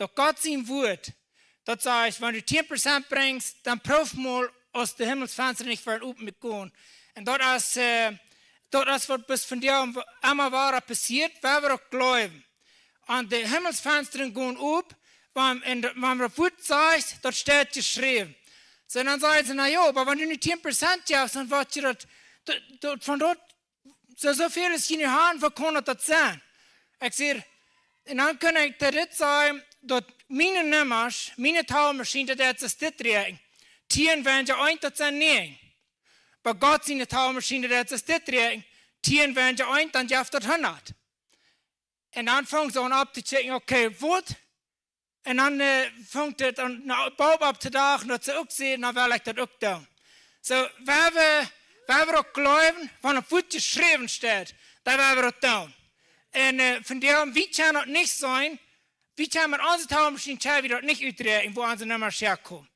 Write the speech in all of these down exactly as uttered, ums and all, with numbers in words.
Daut Gott sien Wuat, daut sajcht, wan du tieen Prozent brinjst, dan proow mol, aus de Himmelsfensta nich woaren open gonen. Un daut es, äh, daut es waut bie vondoag emma wada passieet, wiels wie uk jleewen. Un de Himmelsfensta gonen op, wan, un, wan daut Wuat sajcht, daut steit jeschräwen. Soo, dan sajen see, na jo, oba wan du nu tieen Prozent jefst, dan woat je daut, daut, daut, von daut, soo, soo väl aus jie nu han, woo kaun daut sennen? Ekj saj, un dan kaun ekj dit sajen, daut miene Nummasch, miene Talmaschien, daut es dit räakjen. Tieen weinja eent, daut sent näajen. Bie Gott siene Talmaschien, daut es dit räakjen. Tieen weinja eent, dan jeft daut hundat. Un dan fungen see aun opptokjikjen, okay, waut? Un dan, äh, funk daut aun, na, Bob opp to dagen, daut see uk säden, na well ekj daut uk doonen. Soo, wiels wie, wiels wie uk jleewen, wan daut Wuat jeschräwen steit, dan woa wie daut doonen. Un, äh, vondoag, wie kjennen daut nich seenen, wie kjennen met onse Talmaschien, kjenn wie daut nich uträakjen, wua onse Nummasch häakomen.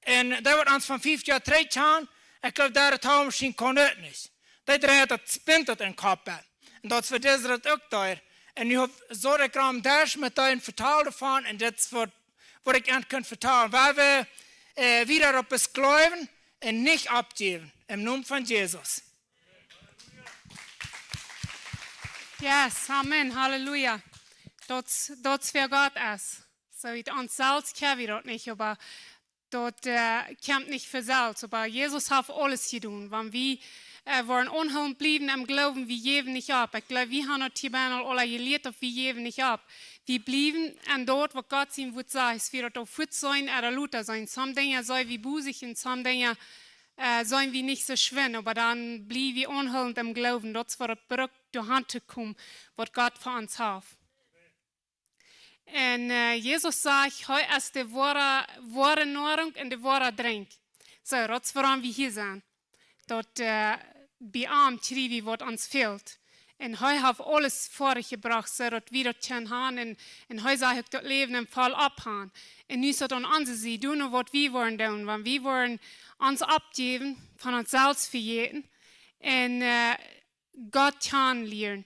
Un daut woat ons von fief Joa trigj han, ekj jleew, daut de Talmaschien kaun daut nich. Dee dreit daut, spint daut em Kopp aun. Un daut es fa dise daut uk doa. Un nu hab, saut ekj aum Desch met dee un vetald doavon, un dit es waut, waut ekj an kaun vetalen. Wiels wie, äh, wieda opp ons jleewen un nich oppjäwen. Em Nomen von Jesus. Yes, amen, halleluja. Daut, daut es wäa Gott es. Soo, wie ons selfst kjenn wie daut nich, oba daut, äh, kjemt nich von selfst, oba Jesus haft aules jedonen. Wan wie, äh, woaren aunhoolent bliewen em Gloowen, wie jäwen nich opp. Ekj jleew, wie han daut hia bie aul aula jelieet, daut wie jäwen nich opp. Wie bliewen aun daut, waut Gott sien Wuat sajcht, wie daut uk fuaz seenen, ooda lota seenen. Some Dinja sent wie bosich un some Dinja, äh, sent wie nich soo schwind, oba dan bliew wie aunhoolent em Gloowen. Daut es waut et brukt, doa han to komen, waut Gott fa ons haft. Un, äh, Jesus sajcht, hee es de woare, woare Noarunk un de woare Drinkj. Soo, daut es wuarom wie hia sent. Daut, äh, bie am kjrie wie waut ons fält. Un hee haft aules foadich jebrocht, soo daut wie daut kjennen han. Un, un hee sajcht uk daut Läwen em voll opp han. Un nu es daut aun onse Sied, doonen waut wie woaren doonen. Wan wie woaren ons oppjäwen, von ons selfst vejäten. Un, äh, Gott kjanen lieren,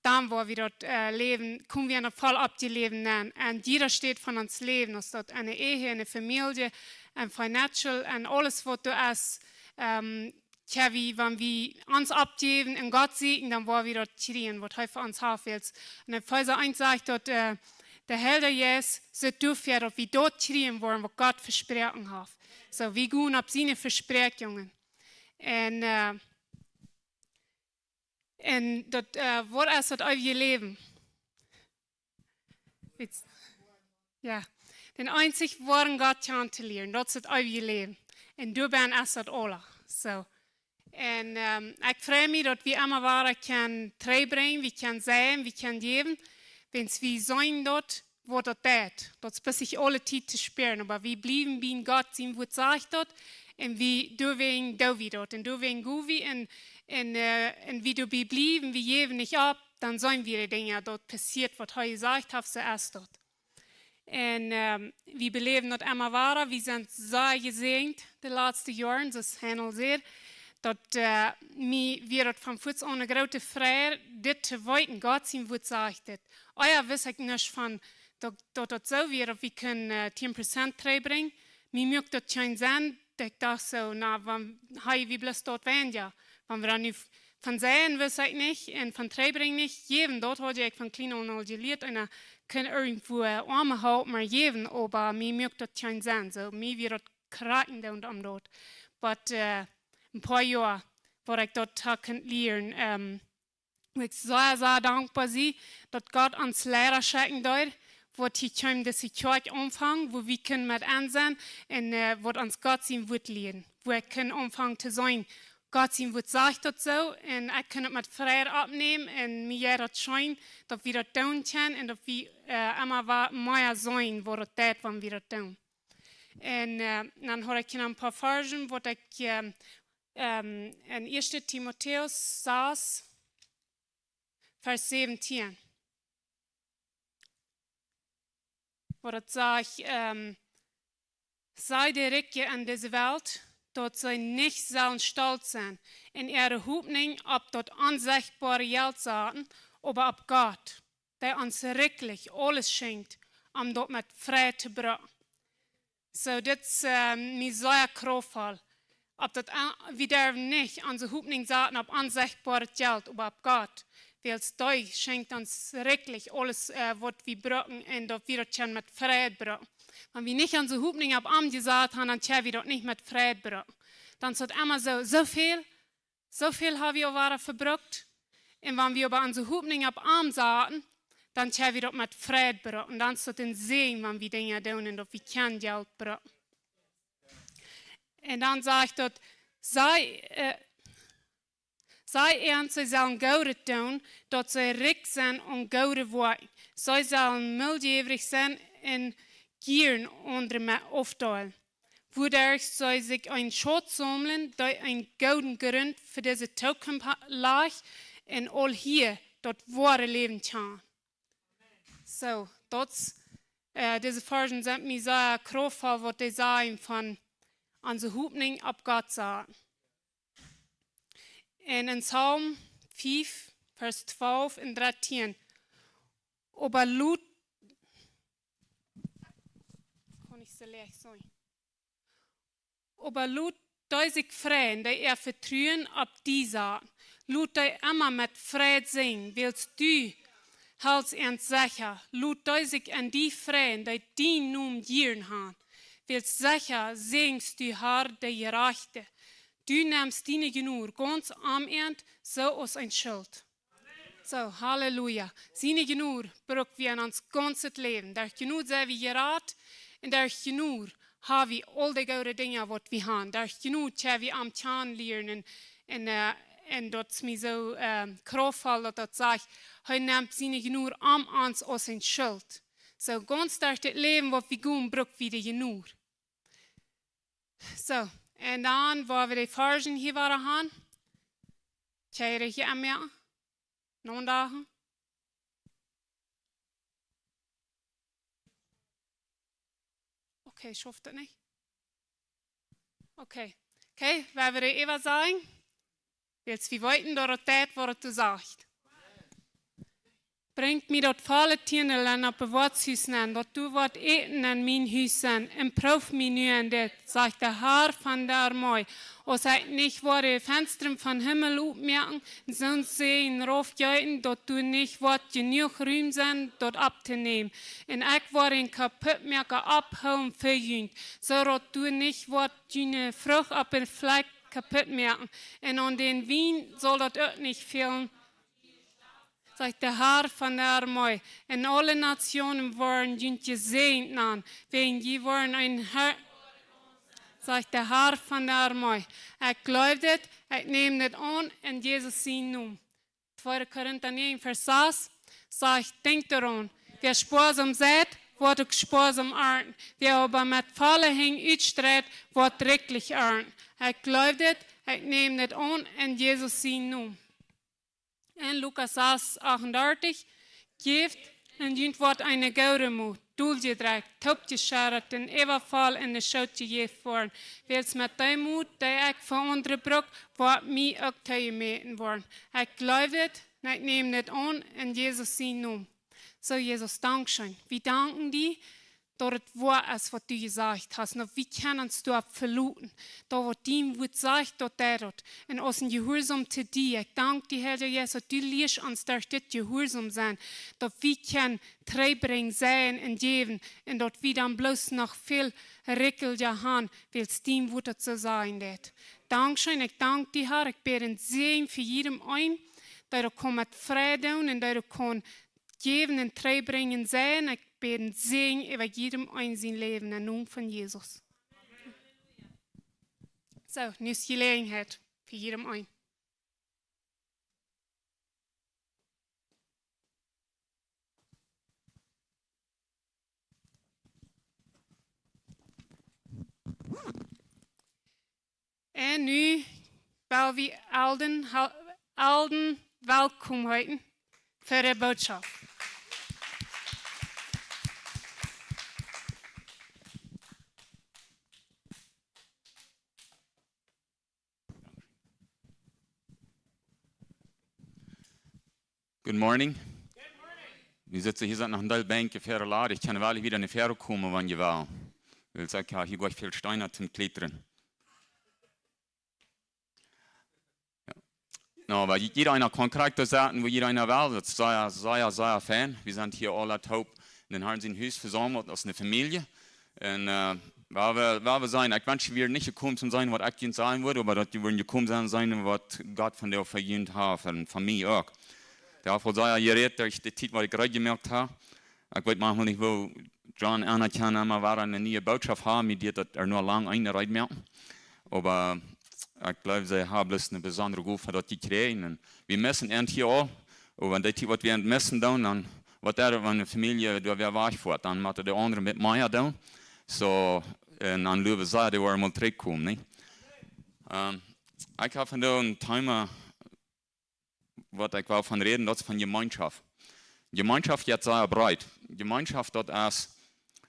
dan woa wie daut, äh, Läwen, kome wie en daut voll opp Läwen aun. Un jieda Städ von ons Läwen, aus daut enne Ehe, enne Famielje, en financial, en aules waut doa es, ähm, kjenn wie, wan wie ons oppjäwen un Gott sieekjen, dan woa wie daut kjrieen, waut hee fa ons haft. Un en Efeesa eent sajcht daut, äh, de Heilje Jeist sitt doafäa, daut wie daut kjrieen woaren, waut Gott vesproaken haft. Soo, wie gonen opp siene Vespräakjungen. Un, äh, Un daut, äh, waut es daut eewje Läwen? Wits-, jo, dän eensich woaren Gott kjanen to lieren, daut es daut eewje Läwen. Un doabie es daut aules. Soo. Un, ähm, ekj frei mie daut wie emma wada kjennen trigjbrinjen, wie kjennen sajen, wie kjennen jäwen, wiels wie seenen daut, waut daut deit. Daut es bloos nich aule Tiet to spieren, oba wie bliewen bie Gott sien Wuat sajcht daut, un wie, doawäajen doo wie daut, un doawäajen go wie, un, un, äh, un wie doabie bliewen, wie jäwen nich opp, dan seenen wie de Dinja, daut passieet, waut hee jesajcht haft, soo es daut. Un, ähm, wie beläwen daut emma wada, wie sent sea jesäajent de latste Joaren, soo aus Heinel säd, daut, äh, mie wia daut von fuaz aun eene groote Freid, dit to weeten, Gott sien Wuat sajcht dit. Ea wist ekj nich von, daut, daut daut soo wia, daut wie kunnen, äh, tieen Prozent trigjbrinjen. Mie muak daut kjeen Senn, daut ekj docht soo, na, wan, hee, wie bloos daut weinja. Wan wie dan nu v-, von sajen wist ekj nich, un von trigjbrinjen nich, jäwen, daut haud ekj von kjlien aun aul jelieet, un dan kunn irjentwua, äh, oame halpen, oba jäwen, oba mie muak daut kjeen Senn. Soo, mie wia daut krakjt doa un om daut. Waut, äh, een poa Joa, waut ekj daut ha kunt lieren, ähm, wua ekj sea, sea dankboa sie, daut Gott ons Liera schekjen deed, waut hia kjeem dise Kjoakj aunfangen, wua wie kunnen met aun sennen, un, äh, waut ons Gott sien Wuat lieren. Wua ekj kunn aunfangen to seenen, Gott sien Wuat sajcht daut soo, un ekj kunn et met Freid oppnämen, un mie jeit daut scheen, daut wie daut doonen kjennen, un daut wie, äh, emma wa-, mea seenen, waut daut deit, wan wie daut doonen. Un, äh, dan haud ekj hia een poa Varzen, waut ekj, äh, ähm, en Ieeschte Timotäus sas, Varsch säwentieen. Waut daut sajcht, ähm, saj de Rikje en dise Welt, daut see nich sellen stolt sennen un äare Hopninj opp daut onsechtboare Jelt saten, oba opp Gott, dee ons rikjlich aules schenkjt, om daut met Freid to brucken. Soo, dit es, äh, mie sea krauftvoll. Opp daut, äh, wie derwen nich onse Hopninj saten opp onsechtboaret Jelt, oba opp Gott. Wiels dee schenkjt ons rikjlich aules, äh, waut wie brucken un daut wie daut kjennen met Freid brucken. Wan wie nich onse Hopninj opp am jesat haben, dan kjenn wie daut nich met Freid brucken. Dan es daut emma soo, soo väl, soo väl ha wie aul wada vebrukt. Un wan wie oba onse Hopninj opp am saten, dan kjenn wie daut met Freid brucken. Dan es daut een Säajen, wan wie Dinja doonen un daut wie kjennen Jelt brucken. Un dan sajcht daut, saj, äh, saj an, see sellen Goodet doonen, daut see rikj sent aun goode Woakjen. See sellen mildjäwrich sennen un jieren aundre me-, aufdeelen. Wuaderch see sikj een Schauz saumlen, dee een gooden Grunt fa dise Tookunft ha-, lajcht un aul hia daut woare Läwen kjanen. Soo, daut es, äh, dise Varzen sent mie sea krauftvoll, waut dee sajen von onse Hopninj opp Gott saten. Un en Psalm fiew, Varsch twalf un dartieen. Oba lot, kaun nich soo leicht seenen. Oba lot dee sikj freien, dee äa Vetruen opp die saten. Lot dee emma met Freid sinjen, wiels du helst an secha. Lot dee sikj an die freien, dee dienen Nomen jieren haben. Wiels secha säajnst du, Herr, de Jerajchte. Du nemst diene Jnod gaunz om an, soo aus een Schilt. Soo, Halleluja. Siene Jnod bruck wie en ons gaunzet Läwen. Derch Jnod sent wie jerat un derch Jnod ha wie aul de goode Dinja, waut wie haben. Derch Jnod kjenn wie am kjanen lieren un, un, äh, un daut es mie soo, ähm, krauftvoll, daut daut sajcht, hee nemt siene Jnod om ons aus een Schilt. Soo, gaunz derch daut Läwen, waut wie gonen, bruck wie de Jnod. Soo, un dan woa wie de Varzen hia wada haben. Kjenn jie hia aunmoaken? Nodagen? Okay, schauft daut nich? Okay. Okay, woa wie äwa sajen? Wiels wie weeten, daut daut deit, waut daut sajcht. Brinjt mie daut volle Tiendel en opp daut Woatshus nenn, daut doa woat Äten en mien Hus sennen, un prooft mie nu en dit, sajcht de Herr von de Armee, aus ekj nich woa de Fenstren vom Himmel opmoaken, un soon Säajen raufjeeten, daut doa nich woat jenuach Rum sennen, daut opptonämen. Un ekj woa dän Kaputtmoaka opphoolen fa junt, soo daut doa nich woat june Frucht opp dän Flakj kaputt moaken. Un aun dän Wien saul daut uk nich fälen, sajcht de Herr von de Armee. Un aule Natsjoonen woaren junt jesäajent nanen, wiels jie woaren een Herr, sajcht de Herr von de Armee. Ekj jleew dit, ekj näm dit aun en Jesus sienen Nomen. Tweede Korinta näajen, Varsch sas, sajcht: Denkjt doaraun, wäa spoasom seit, woat uk spoasom arnten. Wäa oba met volle Henj utstreit, woat rikjlich arnten. Ekj jleew dit, ekj näm dit aun en Jesus sienen Nomen. En Lukas sas achtundartich: Jäft, un junt woat eene goode Mot, dol jedrekjt, toop jescheddat un äwavoll en de Schoot jejäft woaren. Wiels met dee Mot, dee ekj fa aundre bruck, woat mie uk toojemäten woaren. Ekj jleew dit, un ekj näm dit aun en Jesus sienen Nomen. Soo, Jesus, dankscheen. Wie danken die, daut et woa es, waut du jesajcht hast. Un wie kjennen ons doaropp veloten. Daut, waut dien Wort sajcht, daut deit daut. Un aus een Jehuarsaum to die. Ekj dank die, Herr Jesus, daut du lieescht ons derch dit Jehuarsaum sennen, daut wie kjennen trigjbrinjen, säajnen un jäwen, un daut wie dan bloos noch väl rikjlicha haben, wiels dien Wort daut soo sajen deit. Dankscheen, ekj dank die, Herr, ekj bäd een Säajen fa jiedem eenen, daut hee kaun met Freid doonen un daut hee kaun jäwen un trigjbrinjen, säajnen. Ekj bäd een Säajen äwa jiedem eenen sien Läwen em Nomen von Jesus. Soo, nu es Jeläajenheit fa jiedem eenen. Un nu well wie Alden, Alden welkom heeten fa de Bootschoft. Good morning. Nu sitt hia, sent noch een Deel Benkj ver de Lade. Ekj kaun wada no ver komen, wan jie wellen. Wiels ekj hab hia goa väl Steena toom kjlatren. Jo. No, oba jieda eena kaun krakjt doa sitten, wua jieda eena well. Daut es sea, sea, sea fein. Wie sent hia aula toop en dän Harn sien Hus vesaumelt aus eene Famielje. Un, äh, woa wie, woa wie sennen. Ekj wensch, jie wieren nich jekomen toom seenen, waut ekj junt sajen wudd, oba daut jie wudden jekomen sennen, seenen, waut Gott vondoag fa junt haft un fa mie uk. Dee haft aul sea jerät derch de Tiet, waut ekj reed jemoakt hab. Ekj weet maunchmol nich, woo John anerkjanen emma wada eene niee Bootschoft haben, mie deit daut ea noch lang eene reed moaken. Oba ekj gleew, see haben bloos eene besondre Gow fa daut jekjräajen. Un wie missen an hia aul. Oba wan dee Tiet, waut wie an missen doonen, dan, waut deit, wan eene Famielje doa wada wajchfoat, dan motten de aundre met mea doonen. Soo, un dan lowen see, dee woaren mol trigjkomen, nä? Ähm, ekj hab vondoag een Thema, waut ekj well von räden, daut es von Jemeenschoft. Jemeenschoft jeit sea breet. Jemeenschoft, daut es,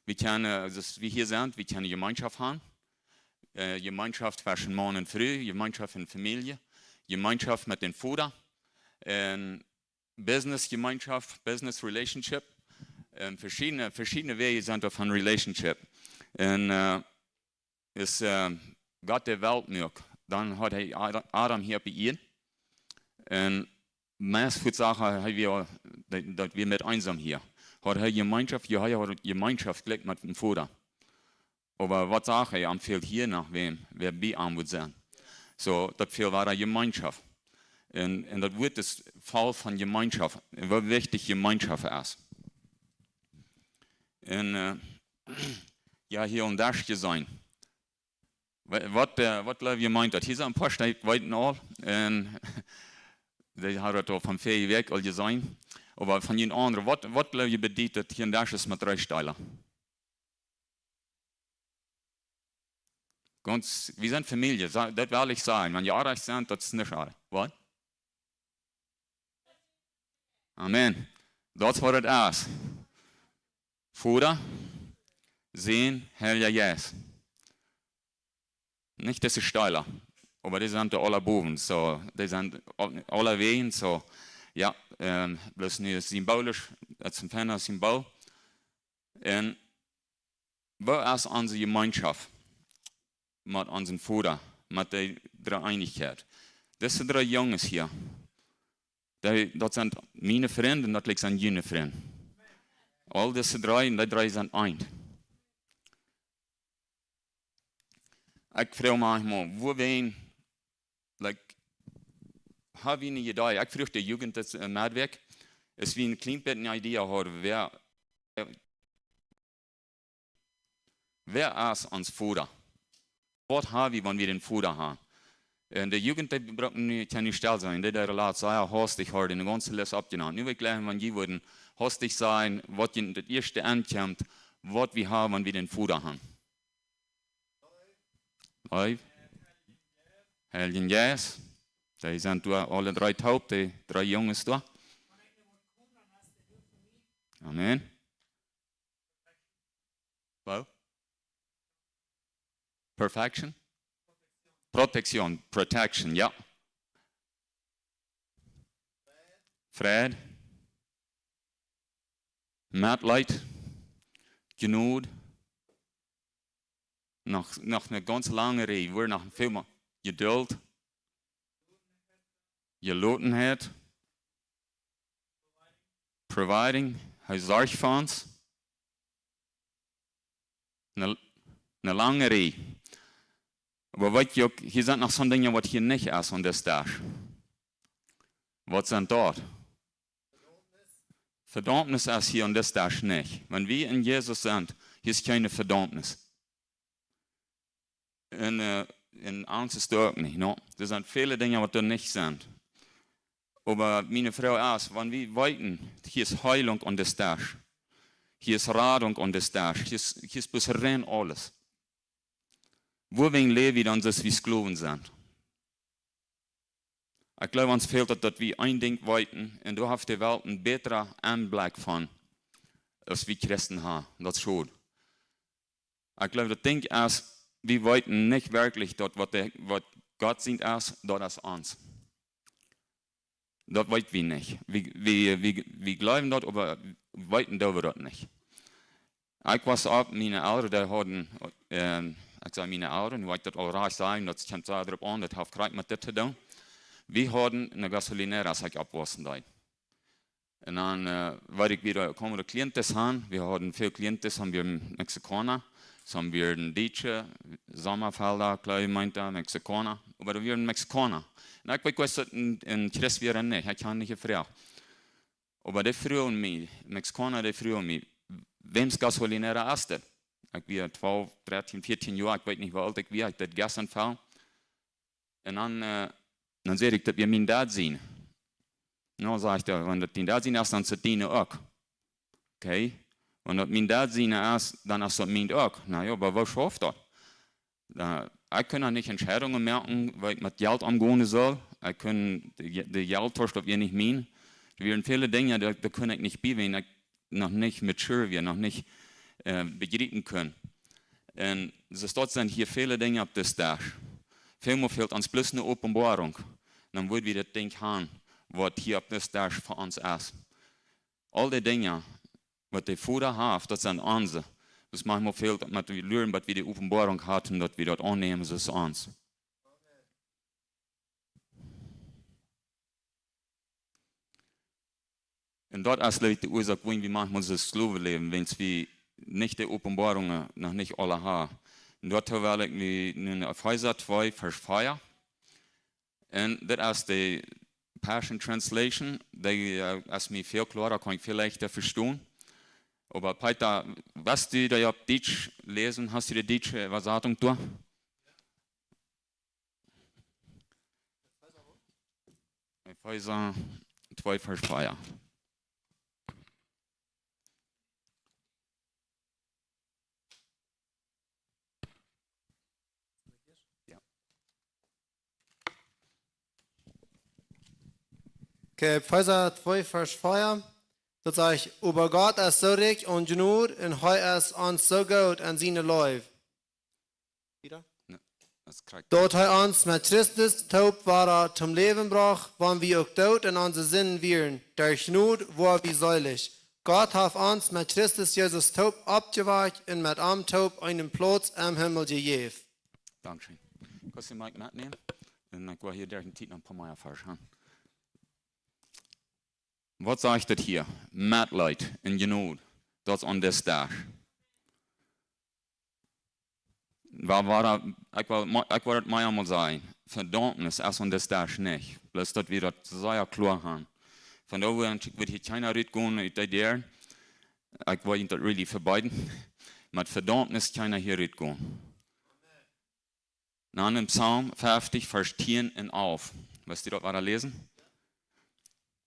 wie kjennen, aulsoo aus wie hia sent, wie kjennen Jemeenschoft haben. Äh, Jemeenschoft tweschen Maun un Fru, Jemeenschoft en Famielje, Jemeenschoft met dän Voda, un Business Jemeenschoft, Business Relationship. Un veschiedne, veschiedne Wäaj sent doa von Relationship. Un, äh, aus, äh, Gott de Welt muak, dan haud hee Ad-, Adam hia opp de Ieed. Un meist fuaz sach hee, hee wia, daut, daut wia met eensam hia. Haud hee Jemeenschoft? Jo, hee haud Jemeenschoft jlikj met dän Voda. Oba waut sach hee? Am fäld hia noch wäm, wäa bie am wudd sennen. Soo, daut fäld wada Jemeenschoft. Un, un daut Wuat es voll von Jemeenschoft. Un woo wichtich Jemeenschoft es. Un, äh, jo, hia aum Desch jeseenen. Wa-, waut, äh, waut jleew jie meent daut? Hia sent een poa Stekj, weeten aul. Un dee haben daut aul von väl Wäakj aul jeseenen. Oba von june aundre, waut, waut jleew jie bediet daut hia een Desch es met dree Stolen? Gaunz, wie sent Famielje, sa-, daut well ekj sajen. Wan jie oajch sent, daut es nich oajch. Waut? Amen. Daut es waut daut es. Voda, Sän, Heilja Jeist. Nich dise Stolen, oba dee sent doa aula bowen, soo, dee sent au-, aula wäajen, soo, jo, ähm, bloos nu symbolisch, daut es een feinet Symbol. Un woo es onse Jemeenschoft met onsen Voda, met de Dreeeenichkjeit? Dise dree Junges hia, dee, daut sent miene Frind un daut likjt aun june Frind. Aul dise dree, un dee dree sent eent. Ekj froag mie mau, woo wie, like, hab wie eene Idee? Ekj froag de Jugend dit, äh, met Wäakj, aus wie een kjlien bät eene Idee hauden, wäa, wäa es ons Voda? Waut hab wie, wan wie dän Voda haben? Un de Jugend, dee brucken nu, kjennen nu stell sennen, dee, dee lat sea hastich haben, de gaunze List oppjenant. Nu well ekj jleichen, wan jie wudden hastich sajen, waut junt daut ieeschte enkjemt, waut wie haben, wan wie dän Voda haben. Leew. Heiljen Jeist. Dee sent doa aule dree toop, dee dree Junges doa. Amen. Woo? Perfection? Protektion, protection, jo. Fräd. Metleet. Jnod. Noch, noch eene gaunz lange Rieej, wua noch väl mea. Jeduld. Jelotenheit. Providing. Hee sorcht fa ons. Eene, eene lange Rieej. Oba weet jie uk, hia sent noch soone Dinja, waut hia nich es aun disen Desch. Waut sent daut? Vedaumnis es hia aun disen Desch nich. Wan wie en Jesus sent, hia es kjeene Vedaumnis. Un, äh, en ons es daut uk nich, no? Doa sent väle Dinja, waut doa nich sent. Oba miene Froag es, wan wie weeten, hia es Heilunk aun disen Desch, hia es Radunk aun disen Desch, hia es, hia es bloos rein aules. Wuawäajen läw wie dan soo aus wie Sklowen sent? Ekj jleew, ons fält daut, daut wie een Dinkj weeten, un doa haft de Welt een bätren Enblikj von, aus wie Christen haben. Daut es schod. Ekj jleew, daut Dinkj es, wie weeten nich werkjlich daut, waut de, waut Gott sient es, daut es ons. Daut weet wie nich. Wie, wie, wie, wie jleewen daut, oba weeten doo wie daut nich. Ekj wia opp, miene Elren, dee hauden, ähm, ekj saj miene Elren, nu woa ekj daut aul rajcht sajen, daut kjemt sea doaropp aun, daut haft krakjt met dit to doonen. Wie hauden eene gasolinera, aus ekj oppwaussen deed. Un dan, äh, wia ekj wada, kjeemen de clientes aun, wie hauden väl clientes, dan wieren Mexikauna, dan wieren Dietsche, Sommafelda, Kleine, Mexikauna, oba doa wieren Mexikauna. Un ekj weet, ekj wist daut een, een Christ wia, nä, ekj haud nich jefroacht. Oba dee fruagen mie, Mexikauna, dee fruagen mie, wäms gasolinera es dit? Ekj wia twalf, dartieen, vieetieen Joa, ekj weet nich woo oolt ekj wia, ekj deed Gas aunfellen. Un dan, äh, dan säd ekj, daut wia mien Dad siene. Nu, sajcht hee, wan daut dien Dad siene es, dan es daut diene uk. Okay. Wan daut mien Dad siene es, dan es daut mien uk. Na jo, oba woo schauft daut? Äh, ekj kunn doa nich Entscheidungen moaken, woo ekj met Jelt omgonen sull. Ekj kunn de, de Jelttausch, daut wia nich mien. Doa wieren väle Dinja, doa, doa kunn ekj nich bie, wiels ekj noch nich mature wia, noch nich, äh, bejriepen kunn. Un soo, daut sent hia väle Dinja opp disen Desch. Välmol fält ons bloos eene Openboarunk. Dan woa wie daut Dinkj haben, waut hia opp disen Desch fa ons es. Aul dee Dinja, waut de Voda haft, daut sent onse. Bloos maunchmol fält daut, met wie luaren, bat wie de Openboarunk haben, daut wie daut aunnämen, soo aus ons. Un daut es, jleew ekj, de Uasoak, wuarom wie maunchmol soo slowen läwen, wiels wie nich de Openboarungen noch nich aule haben. Un doatoo well ekj nu, nu Efeesa twee, Varsch vea. Un dit es de Passion Translation, dee, äh, es mie väl kloara, kaun ekj väl leichta vestonen. Oba Peter, wist du dee opp Dietsch läsen? Hast du de dietsche Äwasatunk doa? Efeesa twee, Varsch vea. Jo. Okay, Efeesa twee, Varsch vea. Daut sajcht: "Oba Gott es soo rikj aun Jnod un hee es ons soo goot aun siene Leew." Wieda? Jo, daut es krakjt. "Daut hee ons met Christus toop wada toom Läwen brocht, wan wie uk doot en onse Sinden wieren. Derch Jnod woa wie seelich. Gott haft ons met Christus Jesus toop oppjewakjt un met am toop eenen Plauz em Himmel jejäft." Dankscheen. Kaust du de Mike metnämen? Un dan woa wie hia derch de Tiet noch een poa mea Varsch haben. Waut sajcht daut hia? Metleet un Jnod. Daut es aun disen Dach. Wa-, wa-, ekj well, mo-, ekj well daut mea mol sajen. Vedaumnis es aun disen Dach nich. Bloos daut wie daut sea kloa haben. Von doa, wan ekj wudd hia kjeena rutgonen ut de Däa, ekj well junt daut really vebieden. Met Vedaumnis kjeena hia rutgonen. Dan en Psalm feftie, Varsch tieen un alf. Wist du daut wada läsen?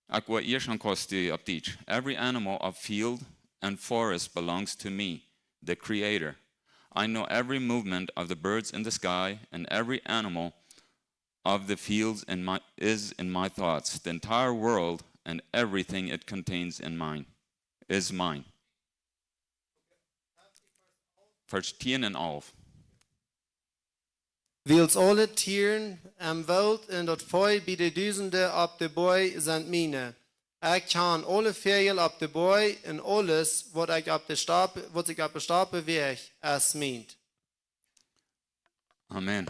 Ekj woa ieescht aun, kaust du opp Dietsch. "Every animal of field and forest belongs to me, the Creator. I know every movement of the birds in the sky, and every animal of the fields in my, is in my thoughts. The entire world and everything it contains in mine, is mine." Varsch tieen un alf. "Wiels aule Tieren em Wolt un daut Vee bie de Dusende opp de Boaj sent miene. Ekj kjan aule Väajel opp de Boaj un aules, waut ekj opp de Stap-, waut sikj opp de Stap bewäacht, es mient." Amen.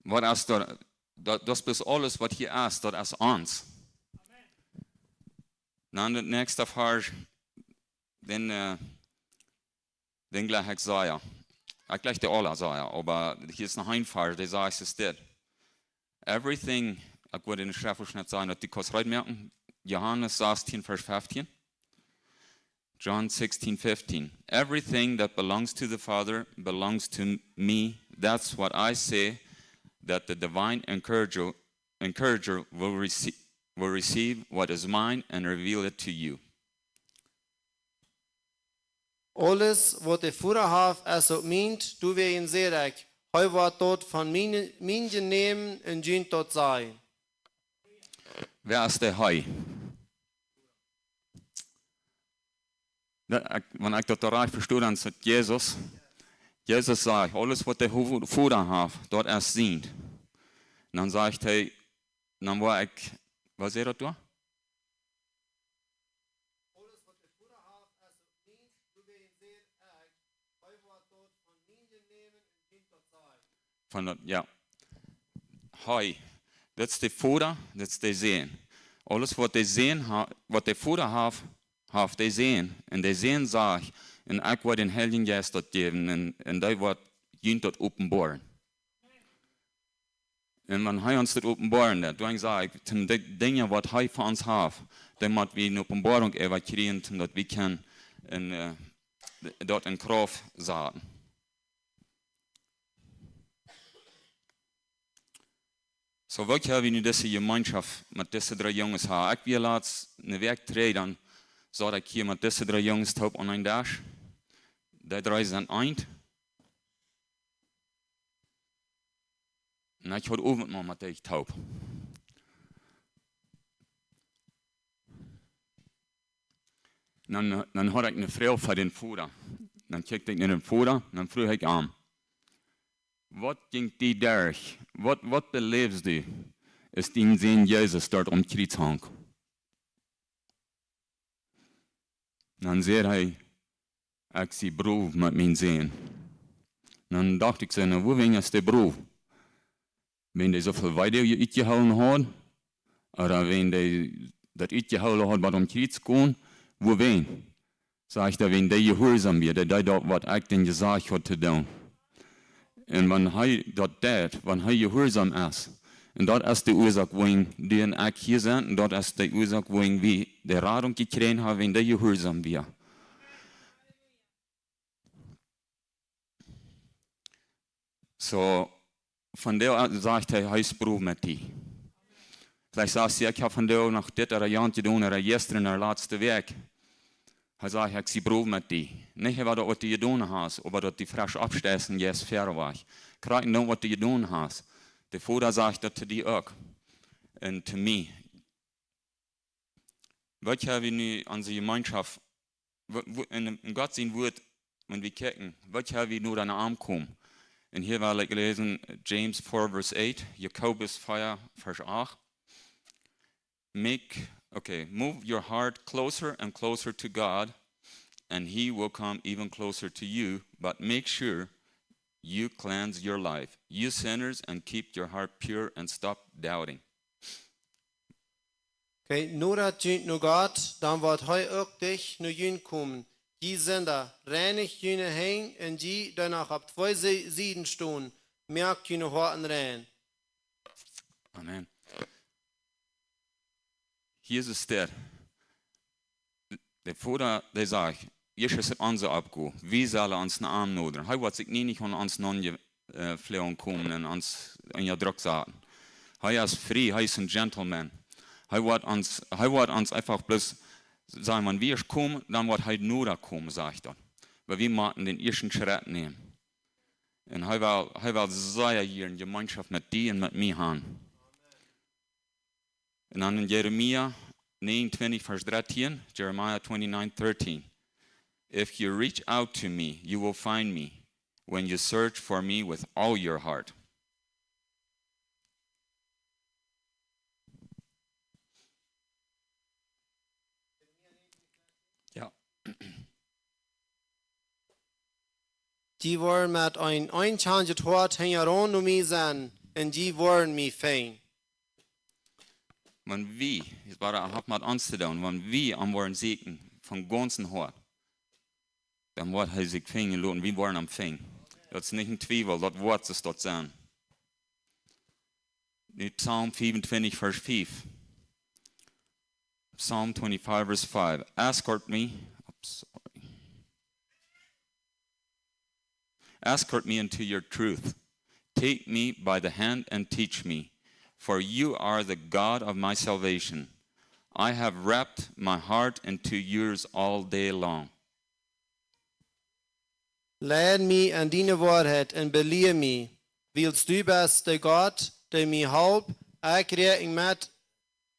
Waut es doa, daut, daut es aules, waut hia es, daut es ons. Dan de näakjste Varsch, dän, äh, dän jlikj ekj sea. Ekj jlikj dee aula sea, oba hia es noch een Varsch, dee sajcht dit. Everything, ekj wudd en de Schreft nich sajen, daut du kaust rutmoaken. Johanes sastien, Varsch feftieen. John sixteen fifteen. "Everything that belongs to the Father belongs to me. That's what I say, that the divine encourager, encourager will receive, will receive what is mine and reveal it to you." "Aules, waut de Voda haft, es uk mient, doawäajen saj ekj, hee woat daut von mie, mie nämen un junt daut sajen." Wäa es de Hee? Daut, ekj, wan ekj daut rajcht vesto, dan sajcht Jesus, Jesus sajcht, "Aules, waut de Vo-, Voda haft, daut es sient." Un dan sajcht hee, dan woa ekj, waut sajcht daut doa? Von daut, jo. Hee, daut es de Voda, daut es de Sän. Aules waut de Sän ha-, waut de Voda haft, haft de Sän. Un de Sän sajcht, un ekj woa dän Heiljen Jeist daut jäwen, un, un dee woat junt daut openboaren. Un wan hee ons daut openboaren deit, dan saj ekj, toom de Dinja waut hee fa ons haft, dan mott wie eene Openboarunk äwa kjrieen, toom daut wie kjennen en, äh, d-, daut en Krauft saten. Soo, woo kjenn wie nu dise Jemeenschoft met dise dree Junges haben? Ekj wia latst eene Wäakj trigj, dan saut ekj hia met dise dree Junges toop aun een Desch. Dee dree sent eent. Un ekj haud Owentmol met dee toop. Dan, dan haud ekj eene Froag fa dän Voda. Dan kjikjt ekj no dän Voda, dan fruach ekj am: "Waut jinkj die derch? Waut, waut beläwdst du, aus dien Sän Jesus doa aum Kjriez hunk?" Dan säd hee: "Ekj sie brow met mienen Sän." Dan docht ekj soo: "Na, wuawäajen es dee brow? Wäajen dee soo väl Weedoag utjehoolen haud? Ooda wäajen dee daut utjehoolen haud, waut aum Kjriez kunn? Wuawäajen?" Sajcht hee: "Wäajen dee jehuarsom wia, dee deed daut, waut ekj dän jesajcht haud to doonen." Un wan hee daut deit, wan hee jehuarsom es, un daut es de Uasoak, wuarom du un ekj hia sent, un daut es de Uasoak, wuarom wie de Radunk jekjräajen haben, wäajen dee jehuarsom wia. Soo, vondoag sajcht hee, hee es brow met die. Veleicht sajchst du: "Ekj hab vondoag noch dit ooda jant jedonen, ooda jistren ooda latste Wäakj." Hee sajcht: "Ekj sie brow met die." Nich äwa daut, waut du jedonen hast, oba daut du fresch oppsteist un jeist wieda wajch. Krakjt daut, waut du jedonen hast. De Voda sajcht daut to die uk. Un to mie. Waut haben wie nu aun de Jemeenschoft, wa-, wa-, en, en Gott sien Wuat, wan wie kjikjen, waut haben wie nu aun aunkomen? Un hia well ekj läsen, James four verse eight, Jakobus vea, Varsch acht. Make, okay, move your heart closer and closer to God, and He will come even closer to you, but make sure you cleanse your life, you sinners, and keep your heart pure and stop doubting. Okay, nodat junt no Gott, dan woat hee uk dicht no junt komen. Jie Sinda, reinicht june Henj, un jie, dee noch opp twee Si-, Sieden stonen, moakt june Hoaten rein. Amen. Hia es et dit. De Voda, dee sajcht, ieescht es et onse Oppgow. Wie sellen ons no am nodren. Hee woat sikj nie nich aun ons nonje-, äh, fleagen komen un ons unja Druck saten. Hee es frie, hee es een Gentleman. Hee woat ons, hee woat ons eefach bloos sajen, wan wie ieescht komen, dan woat hee noda komen, sajcht hee. Oba wie motten dän ieeschten Schrett nämen. Un hee well, hee well sea hia eene Jemeenschoft met die un met mie haben. Un dan en Jeremia negenentwintig, Varsch dreizehn, Jeremiah twenty-nine thirteen. "If you reach out to me, you will find me when you search for me with all your heart." Jo. Dee woaren met een, een eenkjantet Hoat hinjaraun no mie sennen, un dee woaren mie finjen. Wan wie, daut haft met ons to doonen, wan wie am woaren sieekjen von gaunzem Hoat, dan woat hee sikj finjen loten, wie woaren am finjen. Daut es nich een Twiewel, daut woat soo sennen. Nu Psalm fiefuntwintich, Varsch fief. Psalm twenty-five, verse five. Escort me, oops, sorry. Escort me into your truth. Take me by the hand and teach me, for you are the God of my salvation. I have wrapped my heart into yours all day long. Leid mie en diene Woarheit un belia mie, wiels du best de Gott, dee mie halpt. Ekj räakjen met,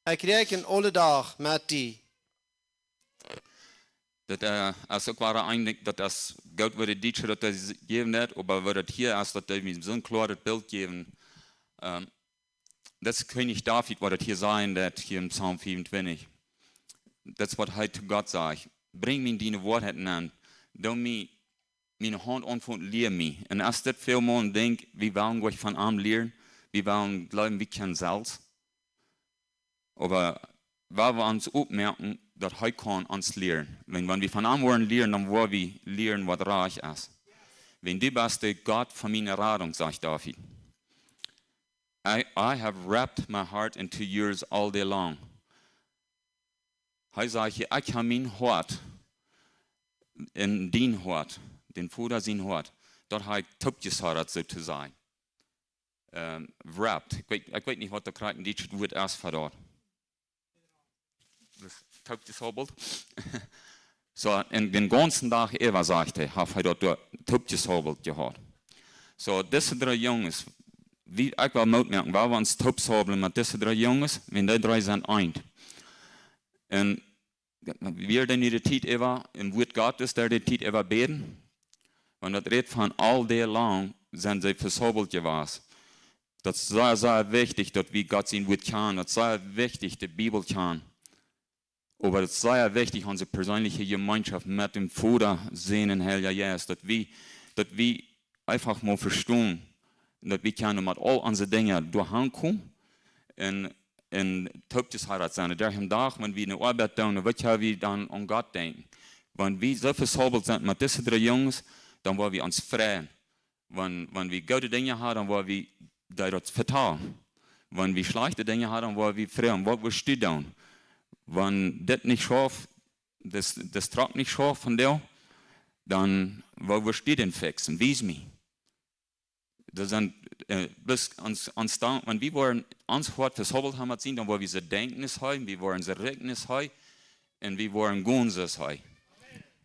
ekj räakjen aule Doag met die. Daut, äh, es uk wada een Dinkj, daut es goot, woo de Dietsche daut s-, jäwen deit, oba woo daut hia es, daut deit mie soon kloaret Bilt jäwen. Ähm, daut es Kjennich David, waut daut hia sajen deit, hia en Psalm fiefuntwintich. Daut es waut hee to Gott sajcht: "Brinj mie diene Woarheit aun. Doo mie, miene Haunt aunfungen, lia mie. Un aus dit väl mol een Dinkj, wie wellen nich von am lieren, wie wellen jleewen, wie kjennen selfst. Oba wan wie ons oppmoaken, daut hee kaun ons lieren. Wan, wan wie von am woaren lieren, dan woa wie lieren, waut rajcht es. Wan du best de Gott von miene Radunk, sajcht David. I, I have wrapped my heart into yours all day long. Hee sajcht hia, ekj hab mien Hoat en dien Hoat, dän Voda sien Hoat, daut hab ekj toopjesodat, soo to sajen. Ähm, wrapped. Ekj weet, ekj weet nich, waut daut krakjt en dietschet Wuat es fa daut. Daut toopjesobelt. Soo, un dän gaunzen Dach äwa, sajcht hee, haft hee daut doa toopjesobelt jehaut. Soo, dise dree Junges, wie, ekj well Moot moaken, wan wie ons toopsoblen met dise dree Junges, wan dee dree sent eent. Un wie dee nu de Tiet äwa, em Wuat Gottes, dee de Tiet äwa bäden, wan daut rät von all day long, sent see vesobelt jewast. Daut es sea, sea wichtich, daut wie Gott sien Wuat kjanen. Daut es sea wichtich, de Bibel kjanen. Oba daut es sea wichtich, onse perseenelje Jemeenschoft met däm Voda, Sän un Heilja Jeist. Daut wie, daut wie eefach mol vestonen, daut wie kjennen met aul onse Dinja doahan komen un, un toopjesodat sennen. Derch dän Dach, wan wie ne Oabeit doonen, waut kjenn wie dan aun Gott denkjen? Wan wie soo vesobelt sent met dise dree Junges, dan woa wie ons freien. Wan, wan wie goode Dinja haben, dan woa wie dee daut vetalen. Wan wie schlajchte Dinja haben, dan woa wie froagen, waut woascht du doonen? Wan dit nich schauft, daut, daut Truck nich schauft vondoag, dan waut woascht du dan fixen? Wies mie. Daut sent, äh, bloos ons, ons dan, wan wie woaren ons Hoat vesobelt haben met sien, dan woa wie soo denkjen aus hee, wie woaren soo räakjnen aus hee, un wie woaren gonen soo aus hee.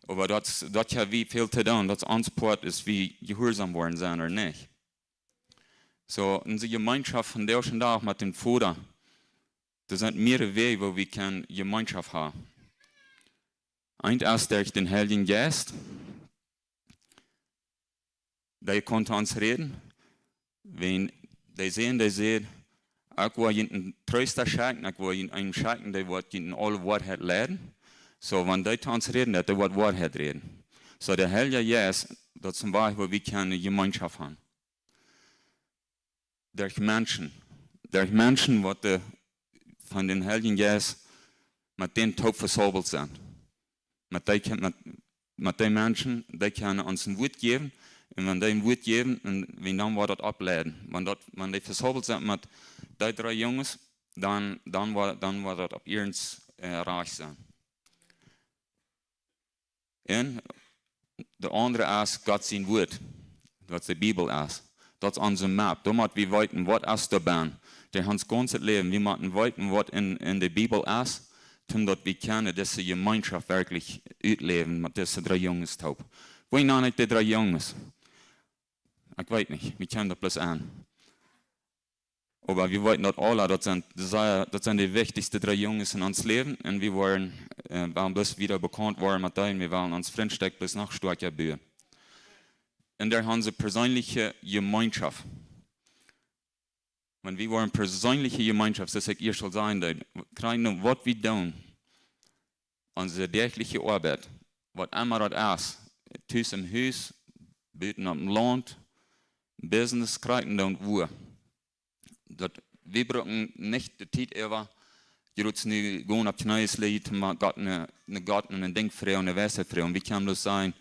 Oba daut, daut hab wie väl to doonen, daut ons Poat es, wie jehuarsom woaren sennen ooda nich. Soo, onse Jemeenschoft vondoag dän Dach met däm Voda, doa sent mearere Wäaj, woo wie kjennen Jemeenschoft haben. Eent es derch dän Heiljen Jeist, dee kaun to ons räden, wan dee sent, dee sent, ekj woa junt een Treesta schekjen, ekj woa junt eenen schekjen, dee woat junt en aule Woarheit leiden. Soo, wan dee to ons räden, daut dee woat Woarheit räden. Soo, de Heilje Jeist, daut es een Wajch, woo wie kjennen Jemeenschoft haben. Derch Menschen. Derch Menschen, waut de, von dän Heiljen Jeist met dän toop vesobelt sent. Met dee kjenn-, met, met dee Menschen, dee kjennen ons een Wuat jäwen. Un wan dee een Wuat jäwen, un wan dan woat daut oppleiden. Wan daut, wan dee vesobelt sent met dee dree Junges, dan, dan woat, dan woat daut opp iernst, äh, rajcht sennen. Un de aundre es Gott sien Wuat, waut de Bibel es. Daut es onse Map. Doa motten wie weeten, waut es doa bennen. Derch ons gaunzet Läwen, wie motten weeten, waut en, en de Bibel es, daut wie kjennen dise Jemeenschoft werkjlich utläwen met dise dree Junges toop. Woo nan ekj dee dree Junges? Ekj weet nich, wie kjennen daut bloos aun. Oba wie weeten daut aule, daut sent de, daut sent de wichtichste dree Junges en ons Läwen. Un wie woaren, äh, woaren bloos wada bekaunt woaren met dee, wie woaren ons Frintschap bloos noch stoakja buen. Un derch onse perseenelje Jemeenschoft. Wan wie woaren perseenelje Jemeenschoft, soo aus ekj ieescht aul säd, dan kjrieen wie, waut wie doonen, onse däajchlije Oabeit, waut emma daut es, tus em Hus, buten opp däm Launt, Business, kjrieen wie dan wua. Daut, wie brucken nich de Tiet äwa, jrods nu gonen opp Kjnees lijen, toom Gott ne, ne Gott ne Dinkj froagen, ne Weisheit froagen. Wie kjennen bloos sajen,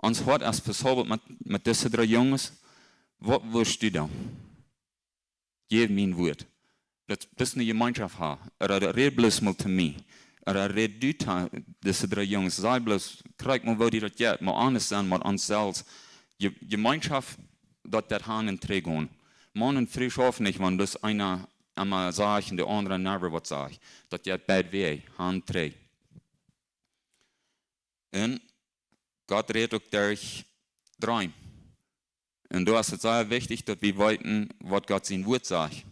ons Hoat es vesobelt met, met dise dree Junges. Waut woascht du doonen? Jäw mie een Wuat. Daut, daut es ne Jemeenschoft haben. Ooda räd bloos mol to mie. Ooda räd du to dise dree Junges. Saj bloos, kjikj mol, woo die daut jeit. Mol aundasch sennen, mol aun selfst. Je-, Jemeenschoft, daut, daut Haunt un Hoat gonen. Maun un Fru schauft nich, wan bloos eena emma sajcht un de aundra never waut sajcht. Daut jeit beid Wäaj, Haunt un Hoat. Un Gott rät uk derch Dreem. Un doa es et sea wichtich, daut wie weeten, waut Gott sien Wuat sajcht.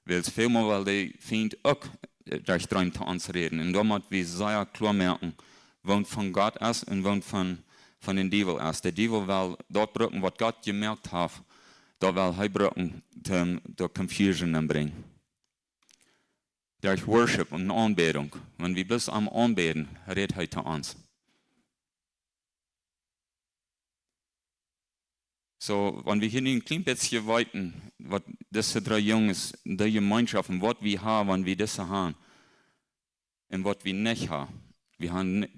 Wiels välmol well de Fient uk, äh, derch Dreem to ons räden. Un doa mott wie sea kloa moaken, waut von Gott es un waut von, von dän Diewel es. De Diewel well daut brucken, waut Gott jemoakt haft, daut well hee brucken, toom doa Confusion enbrinjen. Derch Worship un Aunbädunk. Wan wie bloos am aunbäden, rät hee to ons. So, wan wie hia nu een kjlien bät weeten, waut dise dree Junges, de Jemeenschoft un waut wie haben, wan wie dise haben, un waut wie nich haben. Wie haben ni-,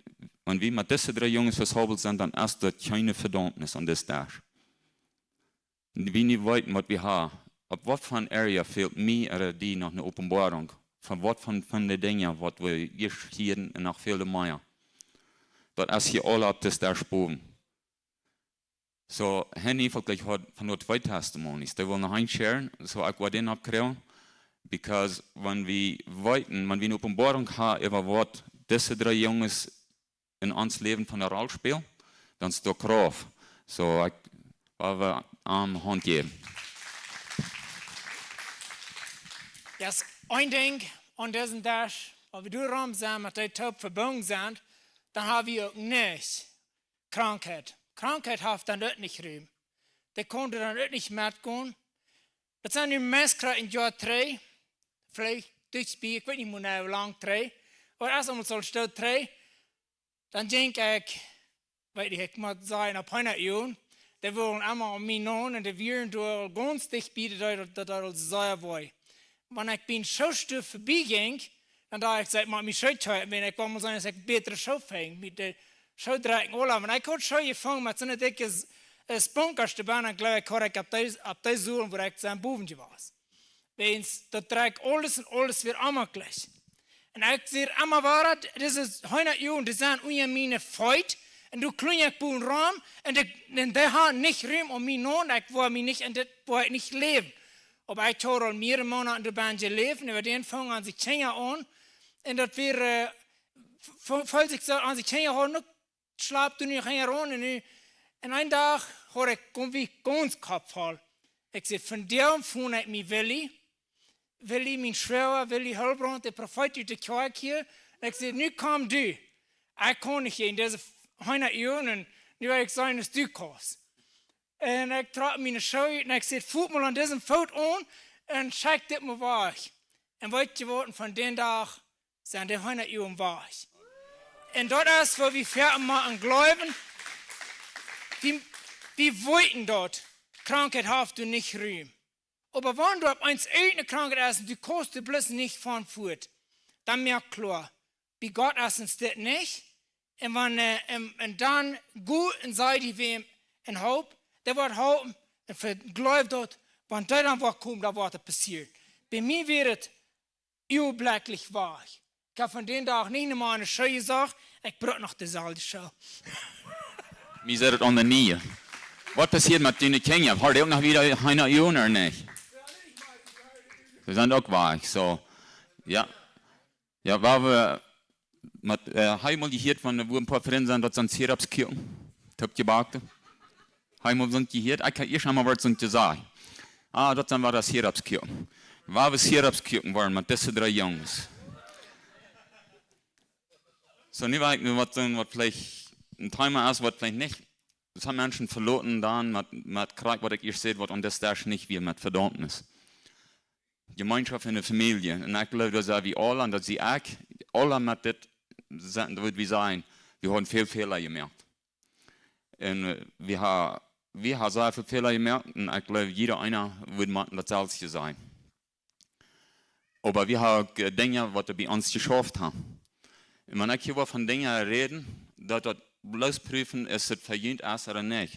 wan wie met dise dree Junges vesaubelt sent, dan es daut kjeene Vedaumnis aun disen Dach. Wie nu weeten, waut wie haben, opp waut fa een Area fält mie ooda die noch eene Openboarunk? Von waut von, von de Dinja, waut wie hia hieren un noch väl mea? Daut es hia aul opp disen Dach bowen. So, Henny, veleicht haft von daut twee Testimonies. Dee well noch een sharen, so ekj woa dän oppkjrieen. Because wan wie weeten, wan wie eene Openboarunk haben äwa waut dise dree Junges en ons Läwen fa eene Roll spälen, dan es daut Krauft. So, ekj, woa wie am Haunt jäwen. Yes, een Dinkj aun disen Dach, wan wie doa rom sent, met dee toop vebungen sent, dan haben wie uk nich Krankheit. Krankheit haft dan uk nich Rum. Dee kunn dan uk nich metgonen. Daut sent nu meist krakjt een Joa trigj, veleicht dicht bie, ekj weet nich mea, woo lang trigj, oba ieescht eemol soo een Stoot trigj, dan denkj ekj, weet nich, ekj mott sajen, opp hundat Joa, dee wullen emma aun mie naun un dee wieren doa gaunz dicht bie, daut, daut, daut deed sea wee. Wan ekj bie een Schoostuf vebie jinkj, dan docht ekj, saj, mott mie Schoo kjeepen, wan ekj wull mol seenen, daut ekj bätre Schoo funk, met de Schoo drekjen aula. Wan ekj haud Schoo jefungen met soone dikje S-, äh, Spunkasch doabie, dan jleew ekj, haud ekj opp dee, opp dee Solen, wua ekj dan bowen jewast. Wiels daut drekjt aules un aules wia emma jlikj. Un ekj see emma wada, dise hundat Joa, dee sent unja miene Feet, un doa kjlunj ekj bowen rom, un dee, un dee haben nich Rum aun mie naun, ekj woa mie nich, un dit woa ekj nich läwen. Oba ekj haud aul mearere Moonat doa benn jeläft, un äwa dän fungen onse Kjinja aun. Un daut wia, äh, f-, f-, feelt sikj soo, onse Kjinja hauden uk schlapen doa nich hinjaraun. Un nu, un een Dach haud ekj, kjeem mie gaunz Kopp voll. Ekj säd, vondoag funk ekj mie Willy. Willy, mien Schwoaga, Willy Hölbrand, de Profeet ut de Kjoakj hia. Un ekj säd, nu komm du. Ekj kaun nich jäajen dise hundat Joa un nu well ekj seenen, aus du kaust. Un ekj trock miene Schoo ut un ekj säd, foot mol aun disen Foot aun un schekj dit mol wajch. Un weet jie waut, von dän Dach sent dee hundat Joa wajch. Un daut es, woo wie foaken motten jleewen. Wie, wie weeten daut, Krankheit haft doa nich Rum. Oba wan doa opp eemol eene Krankheit es un du kaust doa bloos nich von fuat, dan moak kloa, bie Gott es ons dit nich. Un wan, äh, un, un dan go un saj die wäm un hop, dee woat halpen un ve-, jleew daut, wan dee dan woat komen, dan woat et passieren. Bie mie wia et uagenblicklich wajch. Ekj hab von dän Dach nich mea ne Schoo jesocht, ekj bruck noch deeselwje Schoo. Mie sett et aun de Kjnie. Waut passieet met dee Kjinja? Haben dee uk noch wada hundat Joa ooda nich? See sent uk wajch, so. Jo. Jo, wie haben, äh, met, äh, hab jie mol jehieet von, wua een poa Frind sent, daut sent Sirupskjoakjen? Toopjebackte? Hab jie mol soont jehieet? Ekj hab ieescht eemol waut soont jesajcht. Ah, daut sent wada Sirupskjoakjen. Wie haben Sirupskjoakjen worden met dise dree Junges. So, nu well ekj nu waut sajen, waut veleicht een Thema es, waut veleicht nich, daut haben Menschen veloaren dan met, met krakjt, waut ekj ieescht säd, waut aun disen Dach nich wia, met Vedaumnis. Jemeenschoft enne Famielje. Un ekj jleew, daut sent wie aula, un daut sie ekj, aula met dit, sent, daut wie sajen, wie haben väl Fäla jemoakt. Un, äh, wie haben, wie haben sea väl Fäla jemoakt, un ekj jleew, jieda eena wudd motten daut selfst sajen. Oba wie haben uk, äh, Dinja, waut bie ons jeschauft haben. Un wan ekj hia woa von Dinja räden, daut daut bloos proowen es, daut et fa junt es ooda nich.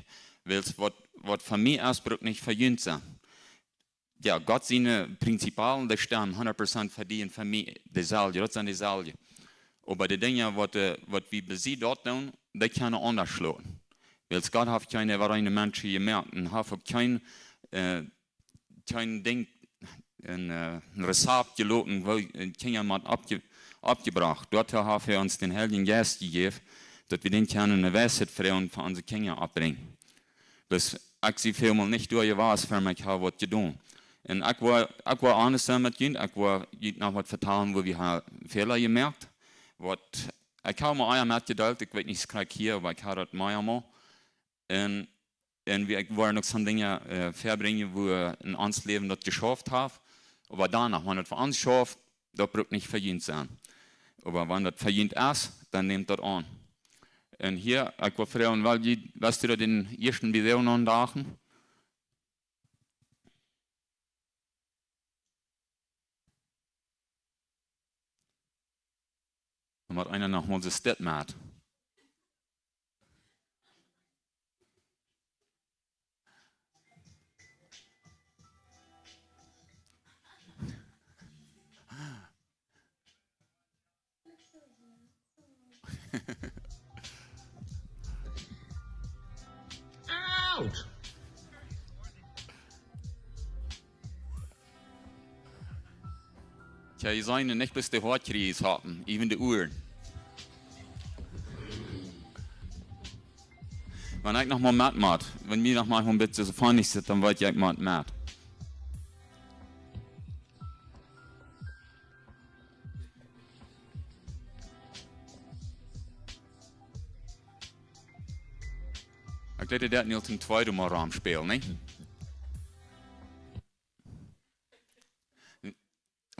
Wiels waut, waut fa mie es, brukt nich fa junt sennen. Jo, Gott siene Prinzipien, dee stemmen hundat Prozent fa die un fa mie deeselwje, daut sent deeselwje. Oba de Dinja, waut, äh, waut wie bie ons doa doonen, dee kjennen aundasch loten. Wiels Gott haft kjeene, woo een Mensch jemoakt un haft uk kjeen, äh, kjeen Dinkj, een, äh, een Rezept jeloten, woo, äh, Kjinja motten oppje-, oppjebrocht. Doatoo haft hee ons dän Heiljen Jeist jejäft, daut wie dän kjennen ne Weisheit froagen fa onse Kjinja oppbrinjen. Bloos ekj sie väl mol nich doa jewast, wan ekj hab waut jedonen. Un ekj woa, ekj woa honest sennen met junt, ekj woa junt noch waut vetalen, wua wie haben Fäla jemoakt. Waut, ekj hab mie ea metjedeelt, ekj weet nich, krakjt hia, oba ekj hab daut mie emol. Un, un wie, ekj woa uk soone Dinja, äh, verbrinjen, wua en ons Läwen daut jeschauft haft. Oba doano, wan et fa ons schauft, daut brukt nich fa junt sennen. Oba wan daut fa junt es, dan nämt daut aun. Un hia, ekj woa froagen, well jie, wist du daut dän ieeschten Video noch aundachten? Dan mott eena noch mol soo stell moaken. Out! Tja, jie seenen nich bloos de Hoakjriez haben, even de Uaren. Wan ekj noch mol met mott, wan mie noch mol een bät soo funny sitt, dan woa ekj mott met. Ekj deed daut nu aul tweede Mol rom spälen, nä?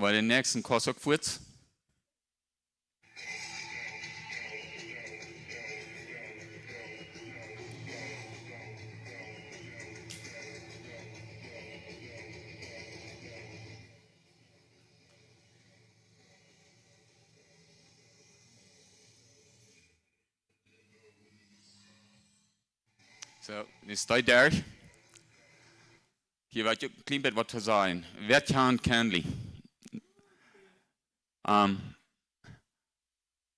Wiels de näakjste kost uk fuaz. Soo, nu steit doa. Hia woa ekj een kjlien bät waut to sajen. Wäa kjant Kenley? Ehm,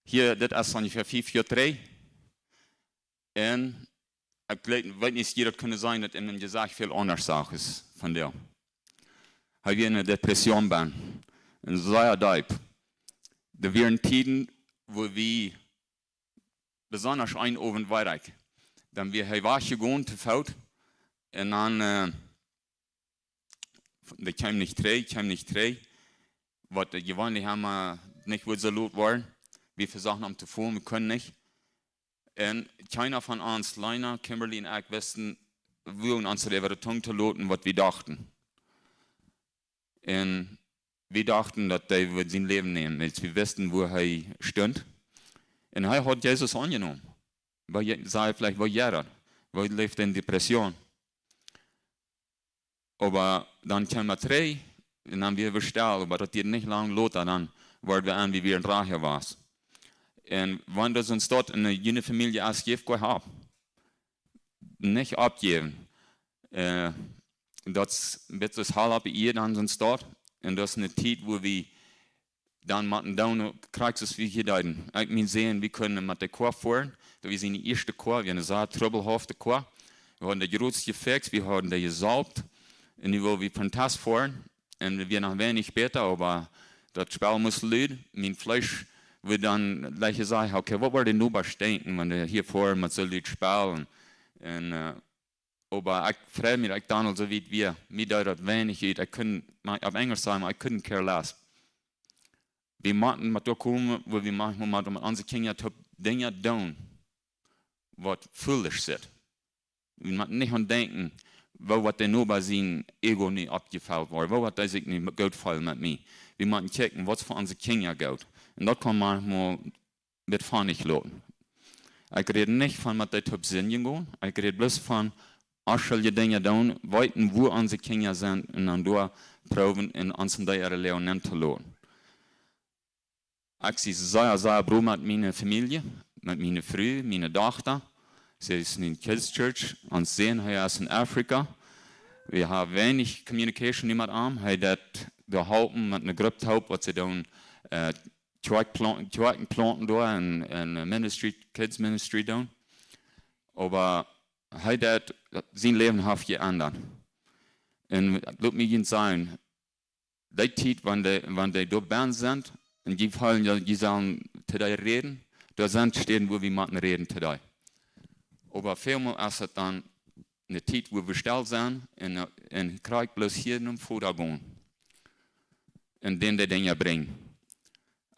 hia, dit es onjefäa fief Joa trigj. Un ekj weet, weet nich, aus jie daut kjennen seenen, daut en sien Jesecht väl aundasch sach aus vondoag. Hee wia en eene Depression benn. Un sea deep. Doa wieren Tieden, wua wie besonda een Owent wia ekj. Dan wia hee wajchjegonen to Foot. Un dan, äh, dee kjeem nich trigj, kjeem nich trigj. Waut de jeweenlich emma nich wudd soo lot woaren. Wie vesochten am to fonen, wie kunnen nich. Un kjeena von ons, Lena, Kimberly un ekj, wisten, woo ons äwa de Tung to loten, waut wie dochten. Un wie dochten, daut hee wudd sien Läwen nämen, wiels wie wisten, wua hee stunt. Un hee haud Jesus aunjenomen. Woo je-, saj veleicht, woo jeit daut? Woo läft en Depression? Oba dan kjeem hee trigj, un dan wia wie stell, oba daut dieed nich lang lota, dan worden wie aun, wie wieren rajcht jewast. Un wan daut ons daut en eene Famielje es, jeft goa opp. Nich oppjäwen. Äh, daut es een bät soo aus Hal opp de Ieed aun sien Staut. Un daut es eene Tiet, wua wie dan motten doonen, krakjt soo aus wie hia deeden. Ekj meen, seenen, wie kunnen met de Koa foaren. Daut wia siene ieeschte Koa, wia eene sea trubbelhafte Koa. Wie hauden dee jrods jefikjst, wie hauden dee jesalpt. Un nu wullen wie Protest foaren. Un wie wieren noch weinich bäta, oba daut Spell must lud. Mien Fleesch wudd dan jlikj sajen, okay, waut woaren de Nobasch denkjen, wan dee hia foaren met soo lud spelen? Un, äh, oba ekj freid mie, daut ekj dan aul soo wiet wia. Mie deed daut weinich ut. Ekj kunn, mau opp Enjelsch sajen, I couldn't care less. Wie motten mau doa komen, wua wie mau, mau met onse Kjinja toop Dinja doonen, waut foolish sent. Wie motten nich aun denkjen, woo woat de Noba sien Ego nu oppjefelt woaren, woo woat hee sikj nu goot feelen met mie. Wie motten kjikjen, waut es fa onse Kjinja goot. Un daut kaun maunchmol bät von nich loten. Ekj räd nich von met dee toop sindjen gonen. Ekj räd bloos von onschulje Dinja doonen, weeten, wua onse Kjinja sent, un dan doa proowen, en ons en dee äare Läwen nenn to loten. Ekj sie sea, sea froo met miene Famielje, met miene Fru, miene Dochta. See es en Kids Church, ons Sän, hee es en Afrika. Wie haben weinich communication nu met am. Hee deed doa halpen met eene Grupp toop, waut see doonen, äh, Kjoakj plan-, Kjoakjen planten doa un, un, äh, Ministry, Kids Ministry doonen. Oba hee deed, sien Läwen haft jeendat. Un lot mie junt sajen, dee Tiet, wan dee, wan dee doa benn sent, un dee feelen, jo, dee sellen to dee räden, doa sent Städen, wua wie motten räden to dee. Oba välmol es et dan eene Tiet, wua wie stell sent un, un krakjt bloos hia nom Voda gonen. Un dän dee Dinja brinjen.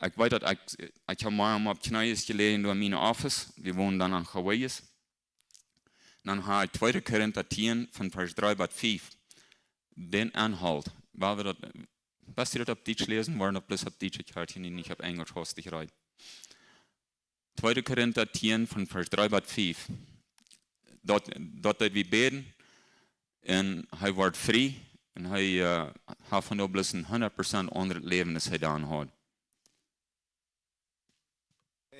Ekj weet daut ekj, ekj hab mol opp Kjnees jeläajen doa en mien Office. Wie wonen dan aun Hawaiis. Dan hab ekj tweede Korinta tieen von Varsch dree bat fief. Dän Enhalt. Woa wie daut, woascht du daut opp Dietsch läsen, woaren daut bloos opp Dietsch, ekj hab hia nich opp Enjelsch hastich reed. Tweede Korinta tieen von Varsch dree bat fief. Daut, daut deed wie bäden. Un hee wort frie. Un hee, äh, haft nu bloos een hundat Prozent aundret Läwen aus hee dan haud.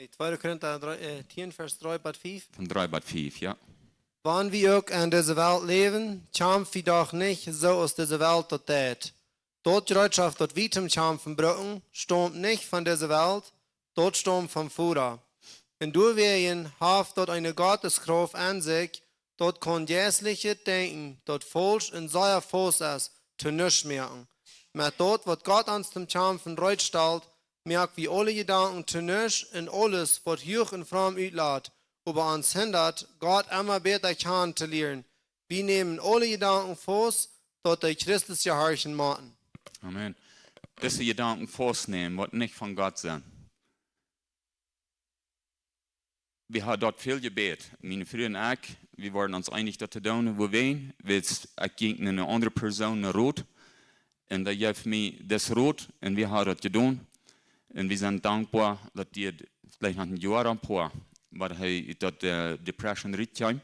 Tweede Korinta dree, äh, tieen, Varsch dree bat fief. Von dree bat fief, jo. Wan wie uk en dise Welt läwen, kjamf wie doch nich soo aus dise Welt daut deit. Daut Jereetschoft, daut wie toom Kjamfen brucken, staumt nich von dise Welt, daut staumt vom Voda. Un doawäajen haft daut eene Gotteskrauft aun sikj, daut kaun jeistlichet Denkjen, daut faulsch un sea faust es, to nuscht moaken. Met daut, waut Gott ons toom Kjamfen reed stalt, moak wie aule Jedanken to nuscht un aules, waut huach un fromm utlat, oba ons hindat, Gott emma bäta kjanen to lieren. Wie nämen aule Jedanken faust, daut dee Christus jehorchen motten. Amen. Dise Jedanken faust nämen, waut nich von Gott sent. Wie haben doa väl jebät. Miene Fru un ekj, wie wieren ons eenich daut to doonen, wuarom? Wiels ekj jinkj no eene aundre Persoon no Rot. Un dee jeef mie disen Rot un wie haben daut jedonen. Un wie sent dankboa daut dee veleicht noch een Joa aunpoa, waut hee ut daut, äh, Depression rutkjeem.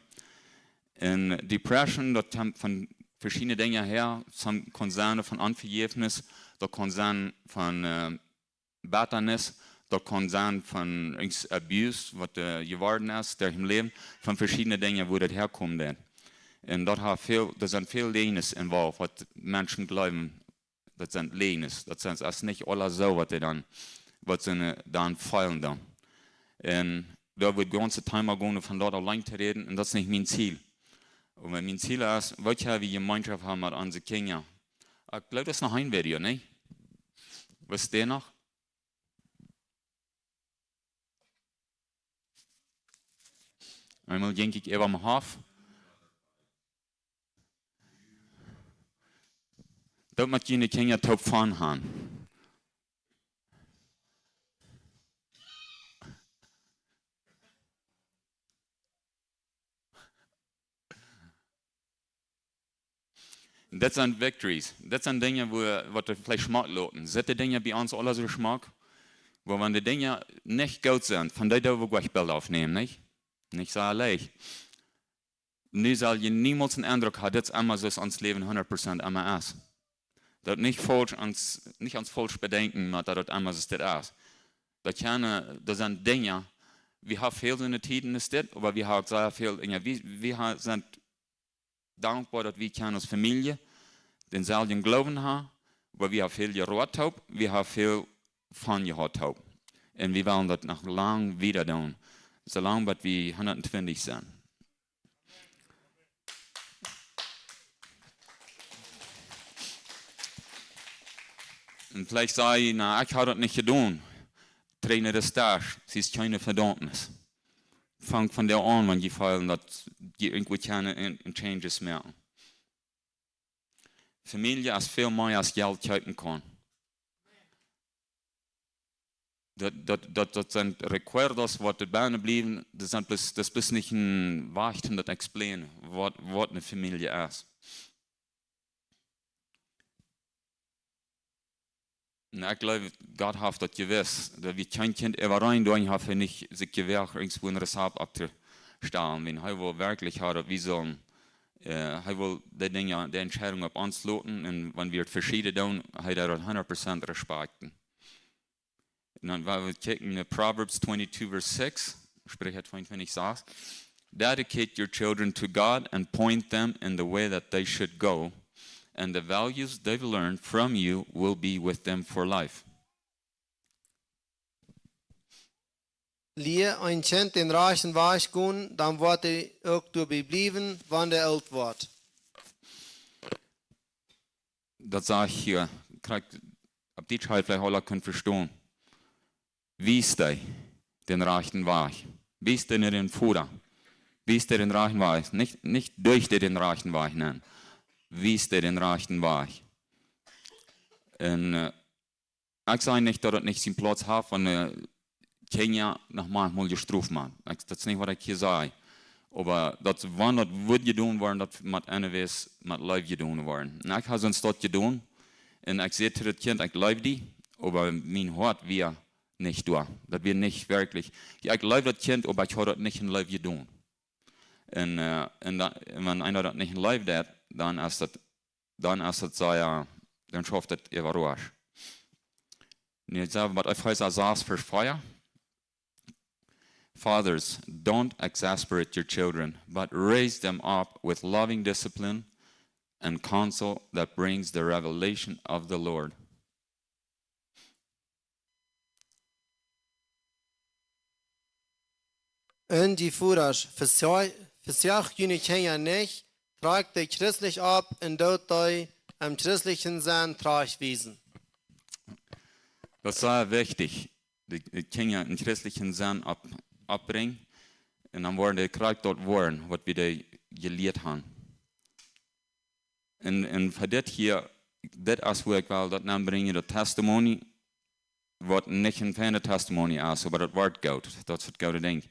Un Depression, daut kjemt von veschiedne Dinja häa. Somm kaun sennen von Onvejäfnis, daut kaun sennen von, äh, Bettanis, daut kaun sennen von irjent Abuse, waut, äh, jeworden es derch daut Läwen, von veschiedne Dinja, wua daut häakomen deit. Un daut haft väl, doa sent väl Läajes involved, waut Menschen jleewen, daut sent Läajes, daut sent, es nich aules soo, waut dee dan, waut see, äh, dan feelen dan. Un doa woat daut gaunze Thema gonen, von doa auleen to räden, un daut es nich mien Ziel. Oba mien Ziel es, waut wie Jemeenschoft haben met onse Kjinja. Ekj jleew, daut es noch een Video, nä? Waut es doa noch? Eemol jinkj ekj äwa mien Hoat. Daut mott jie enne Kjinja toop von haben. Daut sent victories. Daut sent Dinja, wua, waut wie veleicht schmock loten. Sent dee Dinja bie ons aule soo schmock? Wua, wan dee Dinja nich goot sent, von dee doo wie uk Bilda oppnämen, nich? Nich soo leicht. Nu sell jie niemols eenen Endruck haben, daut es emma soo aus ons Läwen hundat Prozent emma es. Daut nich faulsch ons, nich ons faulsch bedenkjen, oba daut daut emma soo es, daut es. Daut kjennen, daut sent Dinja, wie haben väl soone Tieden aus dit, oba wie haben uk sea väl Dinja, wie, wie ha-, sent dankboa, daut wie kjennen aus Famielje dänselwjen Gloowen haben, oba wie haben väl jeroat haben, wie haben väl von jehaut haben. Un wie wellen daut noch lang wieda doonen, soo lang bat wie hundat twintich sent. Un veleicht saj jie: "Na, ekj hab daut nich jedonen." Train de Stage, see es kjeene Vedaumnis. Fang von doa aun, wan jie feelen, daut jie irjentwua kjennen een, een Changes moaken. Famielje es väl mea aus Jelt kjeepen kaun. Daut, daut, daut, daut sent recuerdos, waut doa bennen bliewen. Daut sent bloos, daut es bloos nich een Wajch, om daut to explainen, waut, waut eene Famielje es. Un ekj jleew, Gott haft daut jewist, daut wie kjeen Kjint äwareen doonen, haft hee nich sikj jewoagt, irjentwua een Rezept opptostalen. Wan hee wull werkjlich haben, daut wie sellen, äh, hee wull dee Dinja, dee Entscheidunk opp ons loten. Un wan wie daut veschieden doonen, hee deit daut hundat Prozent respekten. Un dan woa wie kjikjen no Proverbs twenty-two, verse six, Spricha twenty-two, six. "Dedicate your children to God and point them in the way that they should go, and the values they've learned from you will be with them for life." Lia een Kjint dän rajchten Wajch gonen, dan woat hee uk doabie bliewen, wan hee oolt woat. Daut saj ekj hia, krakjt opp Dietsch, daut veleicht aula kjennen vestonen. Wies dee dän rajchten Wajch. Wies dee no dän Voda. Wies dee dän rajchten Wajch. Nich, nich derch dee dän rajchten Wajch, nä. Wies dee dän rajchten Wajch. Un, äh, ekj saj nich, daut daut nich sienen Plauz haft, wan, äh, Kjinja noch mau mol jestroft woaren. Ekj, daut es nich, waut ekj hia saj. Oba daut, wan daut woat jedonen woaren, daut mott eenwäajes met Leew jedonen woaren. Un ekj hab soo daut jedonen. Un ekj säd to daut Kjint: "Ekj leew die," oba mien Hoat wia nich doa. Daut wia nich werkjlich. Jo, ekj leew daut Kjint, oba ekj haud daut nich en Leew jedonen. Un, äh, un da, wan eena daut nich en Leew deit, dan es daut dan es daut soo, jo, dan schauft daut äwa Ruach. Nu, saj wie mau Efeesa sas, Varsch vea. Fathers, don't exasperate your children, but raise them up with loving discipline and counsel that brings the revelation of the Lord. Un jie Vodasch, vesoacht june Kjinja nich, trajcht dee christlich opp un doot dee em christlichen Senn trajchtwiesen. Daut es sea wichtich, de, de Kjinja em christlichen Senn opp, oppbrinjen. Un dan woaren dee krakjt daut woaren, waut wie dee jelieet haben. Un, un fa dit hia, dit es wua ekj well daut nenbrinjen, daut Testimony, waut nich een feine Testimony es, oba daut woat goot. Daut es daut goode Dinkj.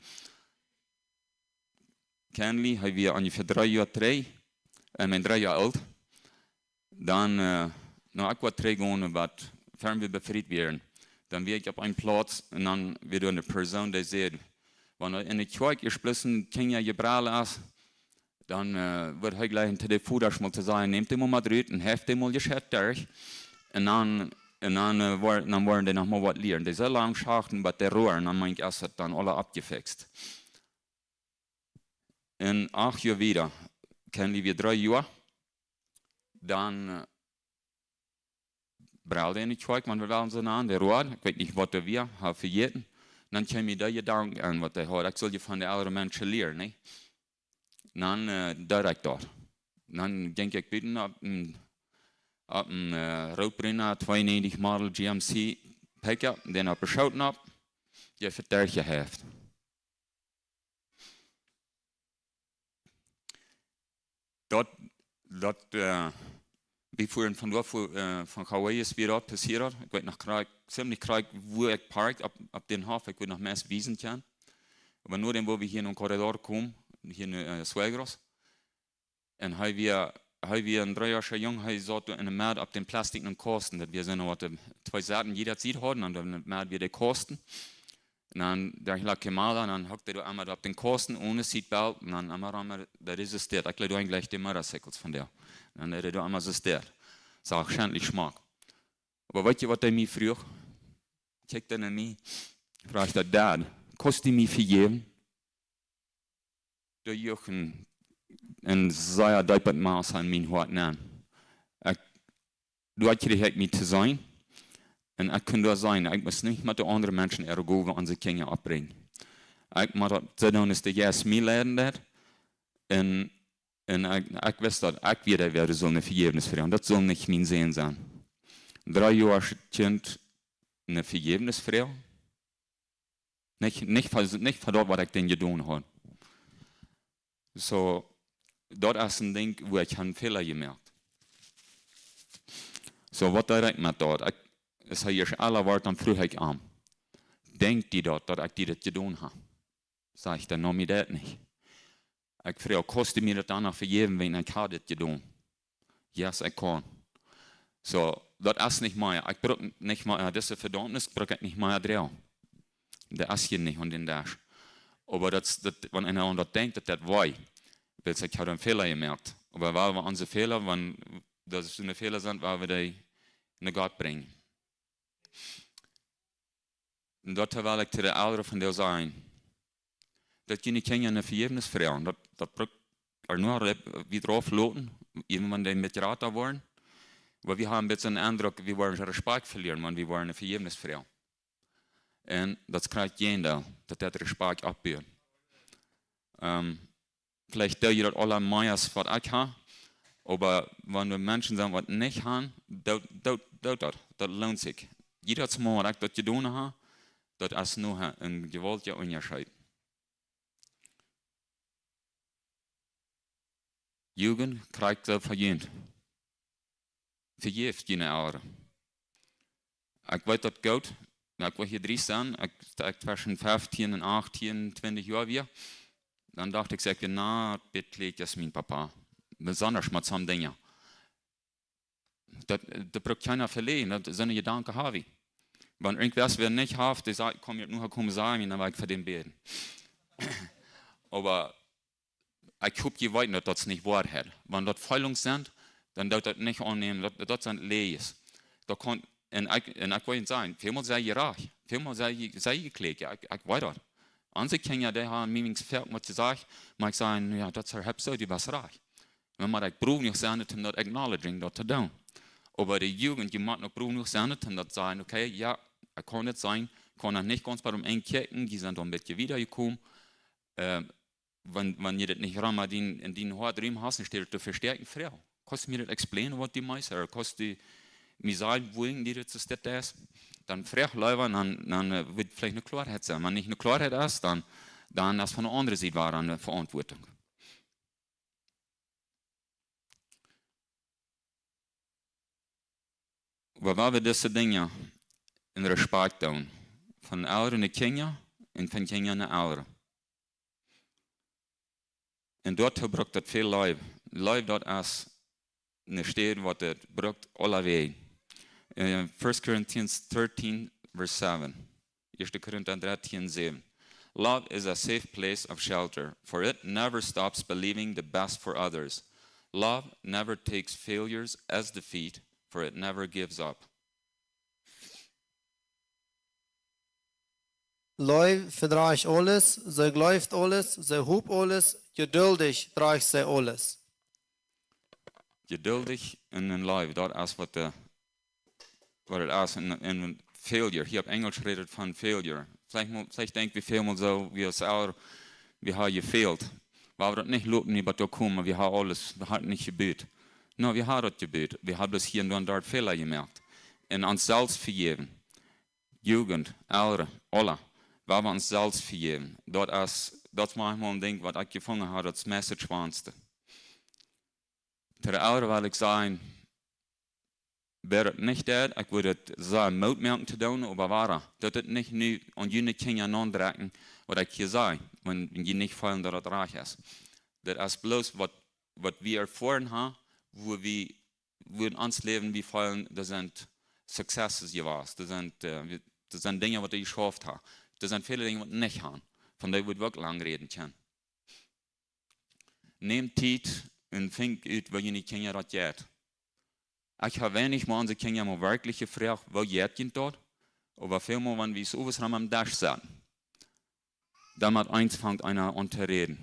Kenley, hee wia onjefäa dree Joa trigj, äh, ekj meen dree Joa oolt. Dan, äh, no, ekj wia trigj jegonen, waut, ver wie befriet wieren. Dan wia ekj opp eene Plauz un dan wia doa eene Persoon, dee säd, wan doa enne Kjoakj ieescht bloos een Kjinja jebrell es, dan, äh, woat hee jlikj to de Vodasch mol to sajen: "Nämt dee mol met rut un haft dee mol jescheit derch." Un dan, un dan, äh, woa-, dan woaren dee noch mol waut lieren. Dee soo lang schachten, bat dee roaren, dan meen ekj, es daut dan aula aufjefikst. Un acht Joa wieda, Kenley wia dree Joa, dan, äh, brell dee enne Kjoakj, wan wie wellen soo aun, dee road, ekj weet nich waut doa wia, hab vejäten. Dan kjeem mie de Jedank aun, waut hee haud, ekj sull je von de eldre Menschen lieren, nä? Dan, äh, deed ekj daut. Dan jinkj ekj buten opp een, opp een, äh, Roadrunner, tweeunnegentig Model G M C Pickup, dän opp de Schoot opp, dee vea Derch haft. Daut, daut, äh, wie fuaren von doa, fu-, äh, von Hawaii's wia daut passieet. Ekj weet noch krakjt, ziemlich krakjt, wua ekj parkt, opp, opp dän Hoff, ekj wudd noch meist wiesen kjennen. Oba no däm, wua wie hia en dän Korridor kjeemen, hia en, äh, Suegros. Un hee wia, hee wia een dreejoascha Jung, hee saut doa enne Medd opp dän plastiken Kausten, daut wia soo waut, äh, twee Saten, dee daut Sied hauden, un dan enne Medd wia de Kausten. Un dan, doa lag Kamala, un dan hockt hee doa emma opp dän Kausten, one Seatbelt, un dan emma rom, daut es daut. Ekj leet doa jlikj de Motorcycles von dee. Un dan deed hee doa emma soo daut. Sach schentlich schmock. Oba weet jie, waut hee mie fruach? Kjikjt hee no mie, fruach hee: "Dad, kaust du mie vejäwen?" Doa joach een, een sea deepet Mauss aun mien Hoat nenn. Ekj, doa kjrieech ekj mie to seenen. Un ekj kunn doa seenen, ekj mott nich met de aundre Menschen äare Gowen aun onse Kjinja oppbrinjen. Ekj mott daut soo doonen aus de Jeist mie leiden deed. Un, un ekj, ekj wist daut, ekj wia dee, wäa sull ne Vejäwnis froagen. Daut sull nich mien Sän sennen. Dree Joa Kjint ne Vejäwnis froagen? Nich, nich fa, nich fa daut, waut ekj dän jedonen haud. Soo, daut es een Dinkj, wua ekj een Fäla jemoakt. Soo, waut deed ekj met daut? Ekj, aus hee ieescht ella wort, dan fruach ekj am: "Denkjst du daut, daut ekj die daut jedonen hab?" Sajcht hee: "Nä, mie daut nich." Ekj fruach: "Kaust du mie daut dan noch vejäwen, wan ekj hab dit jedonen?" "Yes, ekj kaun." Soo, daut es nich mea. Ekj bruk nich mea, äh, dise Vedaumnis bruk ekj nich mea droagen. Daut es hia nich aun dän Desch. Oba daut, daut, wan eena aun daut denkjt, daut deit wee. Wiels ekj hab een Fäla jemoakt. Oba wan wie onse Fäla, wan daut es een Fäla sent, wan wie dee no Gott brinjen. Un daut well ekj to de Elren vondoag sajen. Daut june Kjinja ne Vejäwnis froagen. Daut, daut brukt eena nich wieda aufloten, irjentwann dee met jrata woaren. Oba wie haben een bät dän Endruck, wie woaren Respakjt velieren, wan wie woaren ne Vejäwnis froagen. Un daut kjricht jieda, daut deit Respakjt oppbuen. Ähm, Veleicht doo jie daut aula mea aus waut ekj hab, oba wan doa Menschen sent, waut nich haben, doot, doot, doot daut. Daut loont sikj. Jiedatsmol, waut ekj daut jedonen hab, daut es noch een jewaultja Unjascheet. Jugend, kjricht soo vejäft. Vejäft june Elren. Ekj weet daut goot, nu, ekj wia hia dree Joa, ekj, ekj tweschen feftieen un achtieen, twintich Joa wia. Dan docht ekj, ekj wia nich bät kjlieekja aus mien Papa. Besonda met soone Dinja. Daut, daut brukt kjeena veleajnen, daut, soone Jedanken hab ekj. Wan irjentwäa nich haft, dee sajcht: "Komm, nu komm, saj mie, dan well ekj fa dän bäden." Oba ekj hop, jie weeten, daut daut nich woat. Wan daut Feelungen sent, dan doot daut nich aunnämen, daut, daut sent Läajes. Daut kaun, un ekj, un ekj well junt sajen, välmol sie jie rajcht, välmol sie jie, sie jie kjlieekja, ekj, ekj weet daut. Onse Kjinja, dee haben mie nich väl waut jesajcht, mau ekj saj: "Jo, daut es, hab soo, du best rajcht." Wan mau ekj bruck noch sennen, om daut acknowledging, daut to doonen. Oba de Jugend, dee mott noch bruck noch sennen, om daut to sajen: "Okay, jo, ekj kaun et seenen, kaun noch nich gaunz bie dän enkjikjen, dee sent aul een bät wieda jekomen." Äh, wan, wan du daut nich rom en dien, en dien Hoat rom hast, dan stell daut to vestäakjen, froag: "Kaust du mie daut explainen, waut du meenst? Ooda kaust du mie sajen, wuarom du daut soo steit hast?" Dan froag leewa, dan, dan, äh, woat veleicht eene Kloarheit sennen. Wan nich eene Kloarheit es, dan, dan es von de aundre Sied wada eene Veauntwuatunk. Oba wan wie dise Dinja en Respekt doonen, von Elren no Kjinja un von Kjinja no Elren. Un doatoo brukt daut väl Leew. Leew, daut es eene Städ, waut et brukt aulawäajen. Äh, First Corinthians thirteen, verse seven. Ieeschte Korinta drettien, säwen. "Love is a safe place of shelter, for it never stops believing the best for others. Love never takes failures as defeat, for it never gives up." Leew vedrajcht aules, see jleeft aules, see hopt aules, jeduldich drajcht see aules. Jeduldich un en Leew, daut es waut de, waut et es en, en failure. Hia opp Enjlisch rät et von failure. Veleicht mo-, veleicht denkj wie väl mol soo, wie aus Elren, wie haben jefailt. Wie haben daut nich loten, nich waut doa kjeem, wie haben aules, wie haben nich jebät. No, wie haben daut jebät. Wie haben bloos hia un doa doa Fäla jemoakt. Un ons selfst vejäwen. Jugend, Elren, aule, wan wie ons selfst vejäwen. Daut es, daut es mau een Dinkj, waut ekj jefungen hab, daut es Message waunste. To de Elren well ekj sajen, wäa et nich deit, ekj wudd et sea Moot moaken to doonen, oba wada, daut et nich nu aun june Kjinja aundrekjen, waut ekj hia saj, wan, wan jie nich feelen, daut et rajcht es. Daut es bloos waut, waut wie erfoaren haben, wua wie, wua en ons Läwen wie feelen, daut sent Successes jewast, daut sent, äh, wie, daut sent Dinja, waut wie jeschauft haben. Daut sent väle Dinja, waut wie nich haben, von dee wie uk lang räden kjennen. Nämt Tiet un finjt ut, woo june Kjinja daut jeit. Ekj hab weinich mol onse Kjinja mol werkjlich jefroacht, woo jeit junt daut? Oba väl mol, wan wie soo owes rom aum Desch sitten, dan met eens fangt eena aun to räden.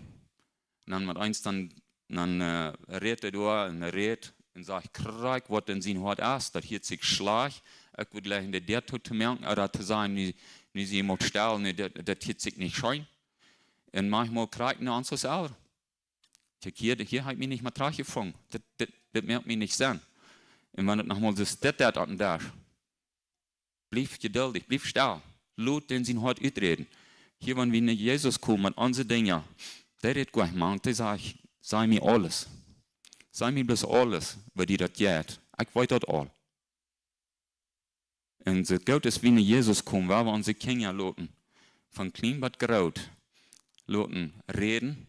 Dan met eens dan, dan, äh, rät hee doa un rät un sajcht krakjt, waut en sien Hoat es, daut hieet sikj schlajcht. Ekj wudd jlikj de Däa toomoaken, ooda to sajen, nu, nu sie mol stell, nu, daut, daut hieet sikj nich scheen. Un maunchmol krakjt no ons aus Elren. Kjikj, hia, hia hab ekj mie nich met trajcht jefungen. Dit, dit, dit moakt mie nich Senn. Un wan et noch mol soo steit, daut opp dän Desch. Bliew jeduldich, bliew stell. Lot dän sien Hoat uträden. Hia, wan wie no Jesus komen met onse Dinja, dee rät goanich mank, dee sajcht: "Saj mie aules. Saj mie bloos aules, woo die daut jeit. Ekj weet daut aul." Un soo goot aus wie no Jesus komen, woa wie onse Kjinja loten, von kjlien bat groot, loten räden.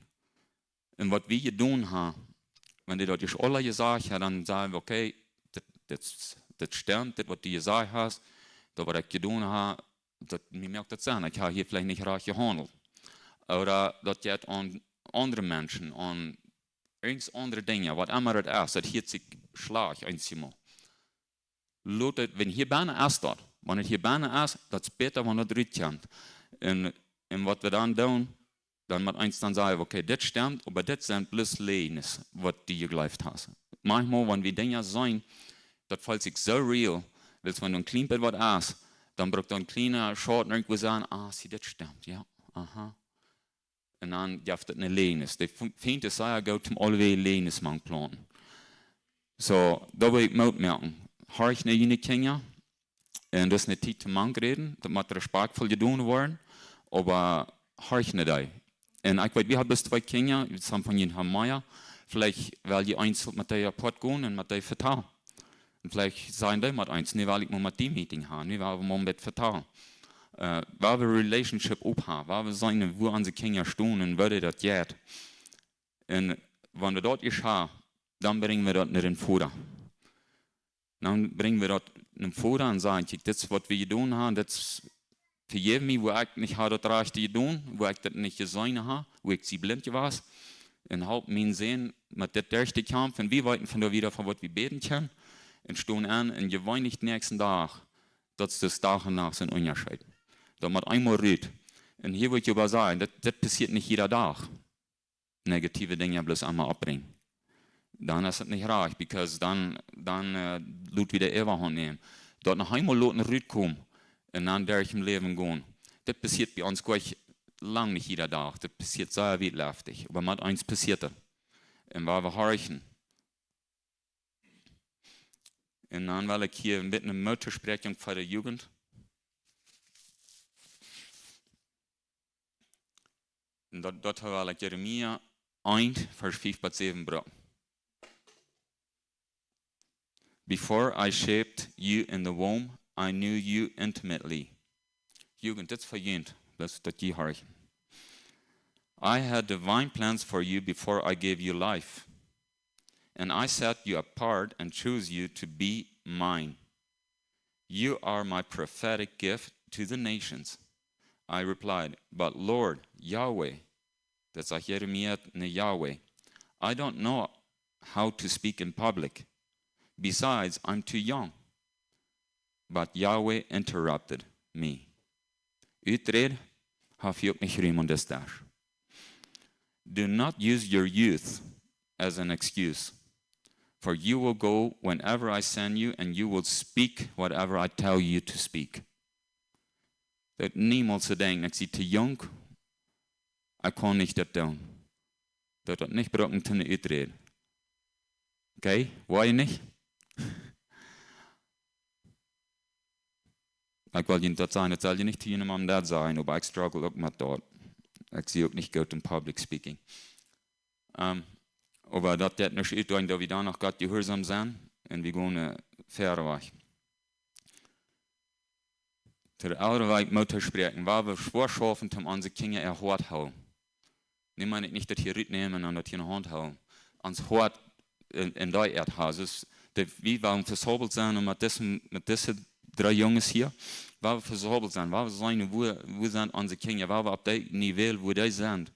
Un waut wie jedonen haben, wan dee daut ieescht aula jesajcht haben, dan sajen wie: "Okay, dit, dit, dit stemt, dit waut du jesajcht hast, daut waut ekj jedonen hab, daut, mie moakt daut Senn, ekj hab hia veleicht nich rajcht jehaundelt." Ooda daut jeit aun aundre Menschen, aun irjent aundre Dinja, waut emma et es, daut hieet sikj schlajcht eenjemol. Lot et, wan hia bennen es daut. Wan et hia bennen es, daut es bäta, wan daut rutkjemt. Un, un waut wie dan doonen, dan met eens dan sajen wie: "Okay, dit stemt, oba dit sent bloos Läajes, waut du jejleeft hast." Maunchmol, wan wie Dinja seenen, daut feelt sikj soo real, wiels wan doa een kjlien bät waut es, dan brukt doa een kjliena Schaut irjentwua sennen: "Ah, see, dit stemt, jo, aha." Un dan jeft et eene Läajes. De F-, Fient es sea goot om aulewäajen Läajes mank to planten. Soo, daut well ekj Moot moaken. Horcht no june Kjinja. Un daut es nich Tiet toom mank räden. Daut mott respektvoll jedonen woaren. Oba horcht no dee. Un ekj weet, wie haben bloos twee Kjinja. Wie sent von junt haben mea. Veleicht well jie eens met dee apoat gonen un met dee vetalen. Un veleicht sajen dee met eens: "Nu well ekj mau met die Meeting haben, nu well wie mau een bät vetalen." Äh, woa wie Relationship opphaben, woa wie seenen, wua onse Kjinja stonen un woo dee daut jeit. Un wan wie daut ieescht haben, dan brinjen wie daut no dän Voda. Dan brinjen wie daut no dän Voda un sajen: "Kjikj, dit es waut wie jedonen haben, dit es, vejeff mie, wua ekj nich hab daut rajchte jedonen, wua ekj daut nich jeseenen hab, wua ekj see blint jewast. Un halp mienen Sän met dit derch to kjamfen." Wie weeten von doa wieda, von waut wie bäden kjennen. Un stonen aun un jeweenlich dän näakjsten Dach, daut es Dach un Nacht een Unjascheet. Daut mott eemol rut. Un hia wudd ekj oba sajen, daut, daut passieet nich jieda Dach. Negative Dinja bloos emma oppbrinjen. Dan es et nich rajcht, because dan, dan, äh, lot wie de Äwahaunt nämen. Daut noch eemol loten rutkomen un dan derch daut Läwen gonen. Daut passieet bie ons goanich lang nich jieda Dach. Daut passieet sea wietleftich. Oba met eent passieet et. Un wan wie horchen. Un dan well ekj hia een bät eene Mootspräakjunk fa de Jugend. Un daut, daut well ekj Jeremia eent, Varsch fief bat säwen brucken. Before I shaped you in the womb, I knew you intimately. Jugend, dit es fa junt, daut, daut jie horchen. I had divine plans for you before I gave you life. And I set you apart and chose you to be mine. You are my prophetic gift to the nations. I replied, but Lord, Yahweh, daut sajcht Jeremia no Yahweh, I don't know how to speak in public. Besides, I'm too young. But Yahweh interrupted me. Uträd, hab ekj uk nich Rum aun dän Desch. Do not use your youth as an excuse, for you will go whenever I send you and you will speak whatever I tell you to speak. Daut niemols to denkjen, ekj sie too junk, ekj kaun nich daut doonen. Daut daut nich brucken to eene Uträd. Okay, woa jie nich? Ekj well junt daut sajen, daut saul jie nich to june Mom un Dad sajen, oba ekj struggle uk met daut. Ekj sie uk nich goot en public speaking. Ähm, oba daut deit nuscht utdoagen, daut wie dan noch Gott jehuarsom sent un wie gonen, äh, wieda wajch. Too de Elren well ekj Moot toospräakjen, wan wie schwoa schaufen, om onse Kjinja äa Hoat hoolen. Nu meen ekj nich daut hia rutnämen un daut hia enne Haunt hoolen. Ons Hoat en, en dee Ieed haben. Daut wie wellen vesaubelt sennen un met dise, met dise dree Junges hia, wan wie vesaubelt sennen, wan wie seenen, wua, wua sent onse Kjinja, wan wie opp dee Niveau, wua dee sent,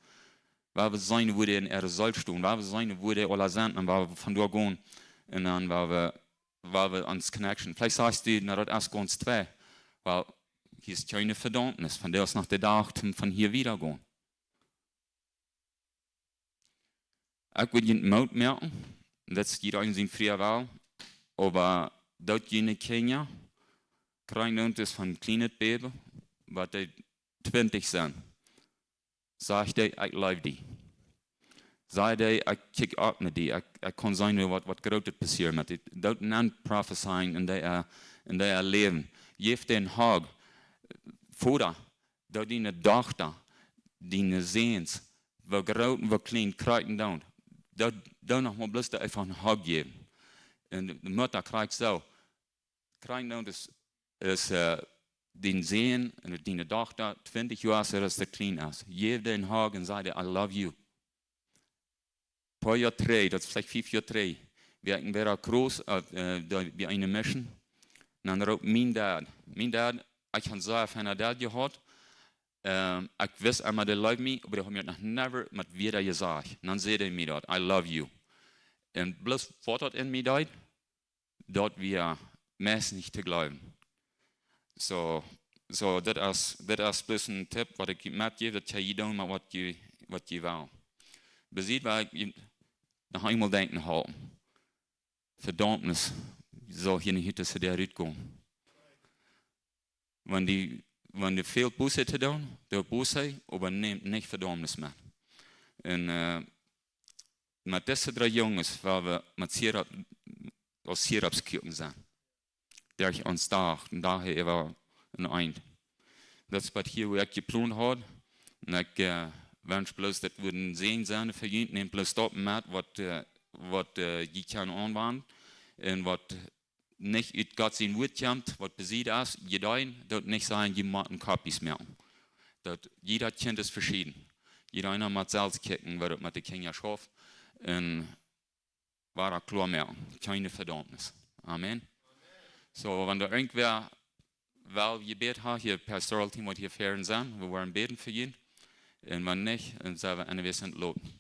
wan wie seenen, wua dee en äare Seel stonen, wan wie seenen, wua dee aula sent, un wan wie von doa gonen, un dan wan wie, wan wie ons connection. Veleicht sajchst du, na, daut es gaunz twei. Well, hia es kjeene Vedaumnis, von doa es noch de Dach, om von hia wieda gonen. Ekj well junt Moot moaken, daut es jieda eena sien frie Wellen, oba daut june Kjinja, kjrieen daut es von kjlienet Bäbe, waut dee twintich sent, sajcht dee, ekj leew die. Sajcht dee, ekj kjikj opp no die, ekj, ekj kaun seenen, waut, waut Grootet passieet met die. Daut nant prophesying en dee, äh, en dee Läwen. Jeff dee een hug. Voda, daut diene Dochta, diene Säns, woo groot un woo kjlien, kjrieen daut. Daut, daut noch mol bloos doa eefach een hug jäwen. Un de Mutta kjricht soo, kjrieen daut es, es, äh, dien Sän un diene Dochta twintich Joa es, aus dee kjlien es. Jeff dee een hug un saj dee, "I love you." Poa Joa trigj, daut es veleicht fief Joa trigj, wia ekj en Vera Cruz, äh, äh, doa bie eene Mission. Un dan roopt mien Dad. Mien Dad, ekj hab soo väl Dad jehaut. Ähm, ekj wist emma, dee leewd mie, oba dee haud mie noch never met Wieed jesajcht. Un dan säd hee mie daut, "I love you." Un bloos waut daut en mie deed, daut wia meist nich to jleewen. Soo, soo, daut es, daut es bloos een Tipp, waut ekj metjäw, daut jie doonen met waut jie, waut jie wellen. Besied, wan ekj noch eemol denkjen haud. Vedaumnis saul hia nich ut dise Däa rutkomen. Wan dee, wan dee väl Buße to doonen, doo Buße, oba nämt nich Vedaumnis met. Un, äh, met dise dree Junges, woa wie met Sirup, aus Sirupskjäakjen sennen. Derch ons Dach, een Dach äwa een Enj. Daut es waut hia, wua ekj jeplont haud. Un ekj, äh, wensch bloos, daut wudd een Säajen sennen fa junt. Nämt bloos daut met, waut, äh, waut, äh, jie kjennen aunwenjen. Un waut nich ut Gott sien Wuat kjemt, waut besied es, jie doonen daut nich, sajen, jie motten Kopies moaken. Daut jieda Kjint es veschieden. Jieda eena mott selfst kjikjen, waut et met de Kjinja schauft. Un woa kloa moaken, kjeene Vedaumnis. Amen. Soo, wan doa irjentwäa well jebät haben, hia Pastoral Team woat hia väaren sennen, wie woaren bäden fa junt. Un wan nich, dan sent wie aun de Wäaj loten.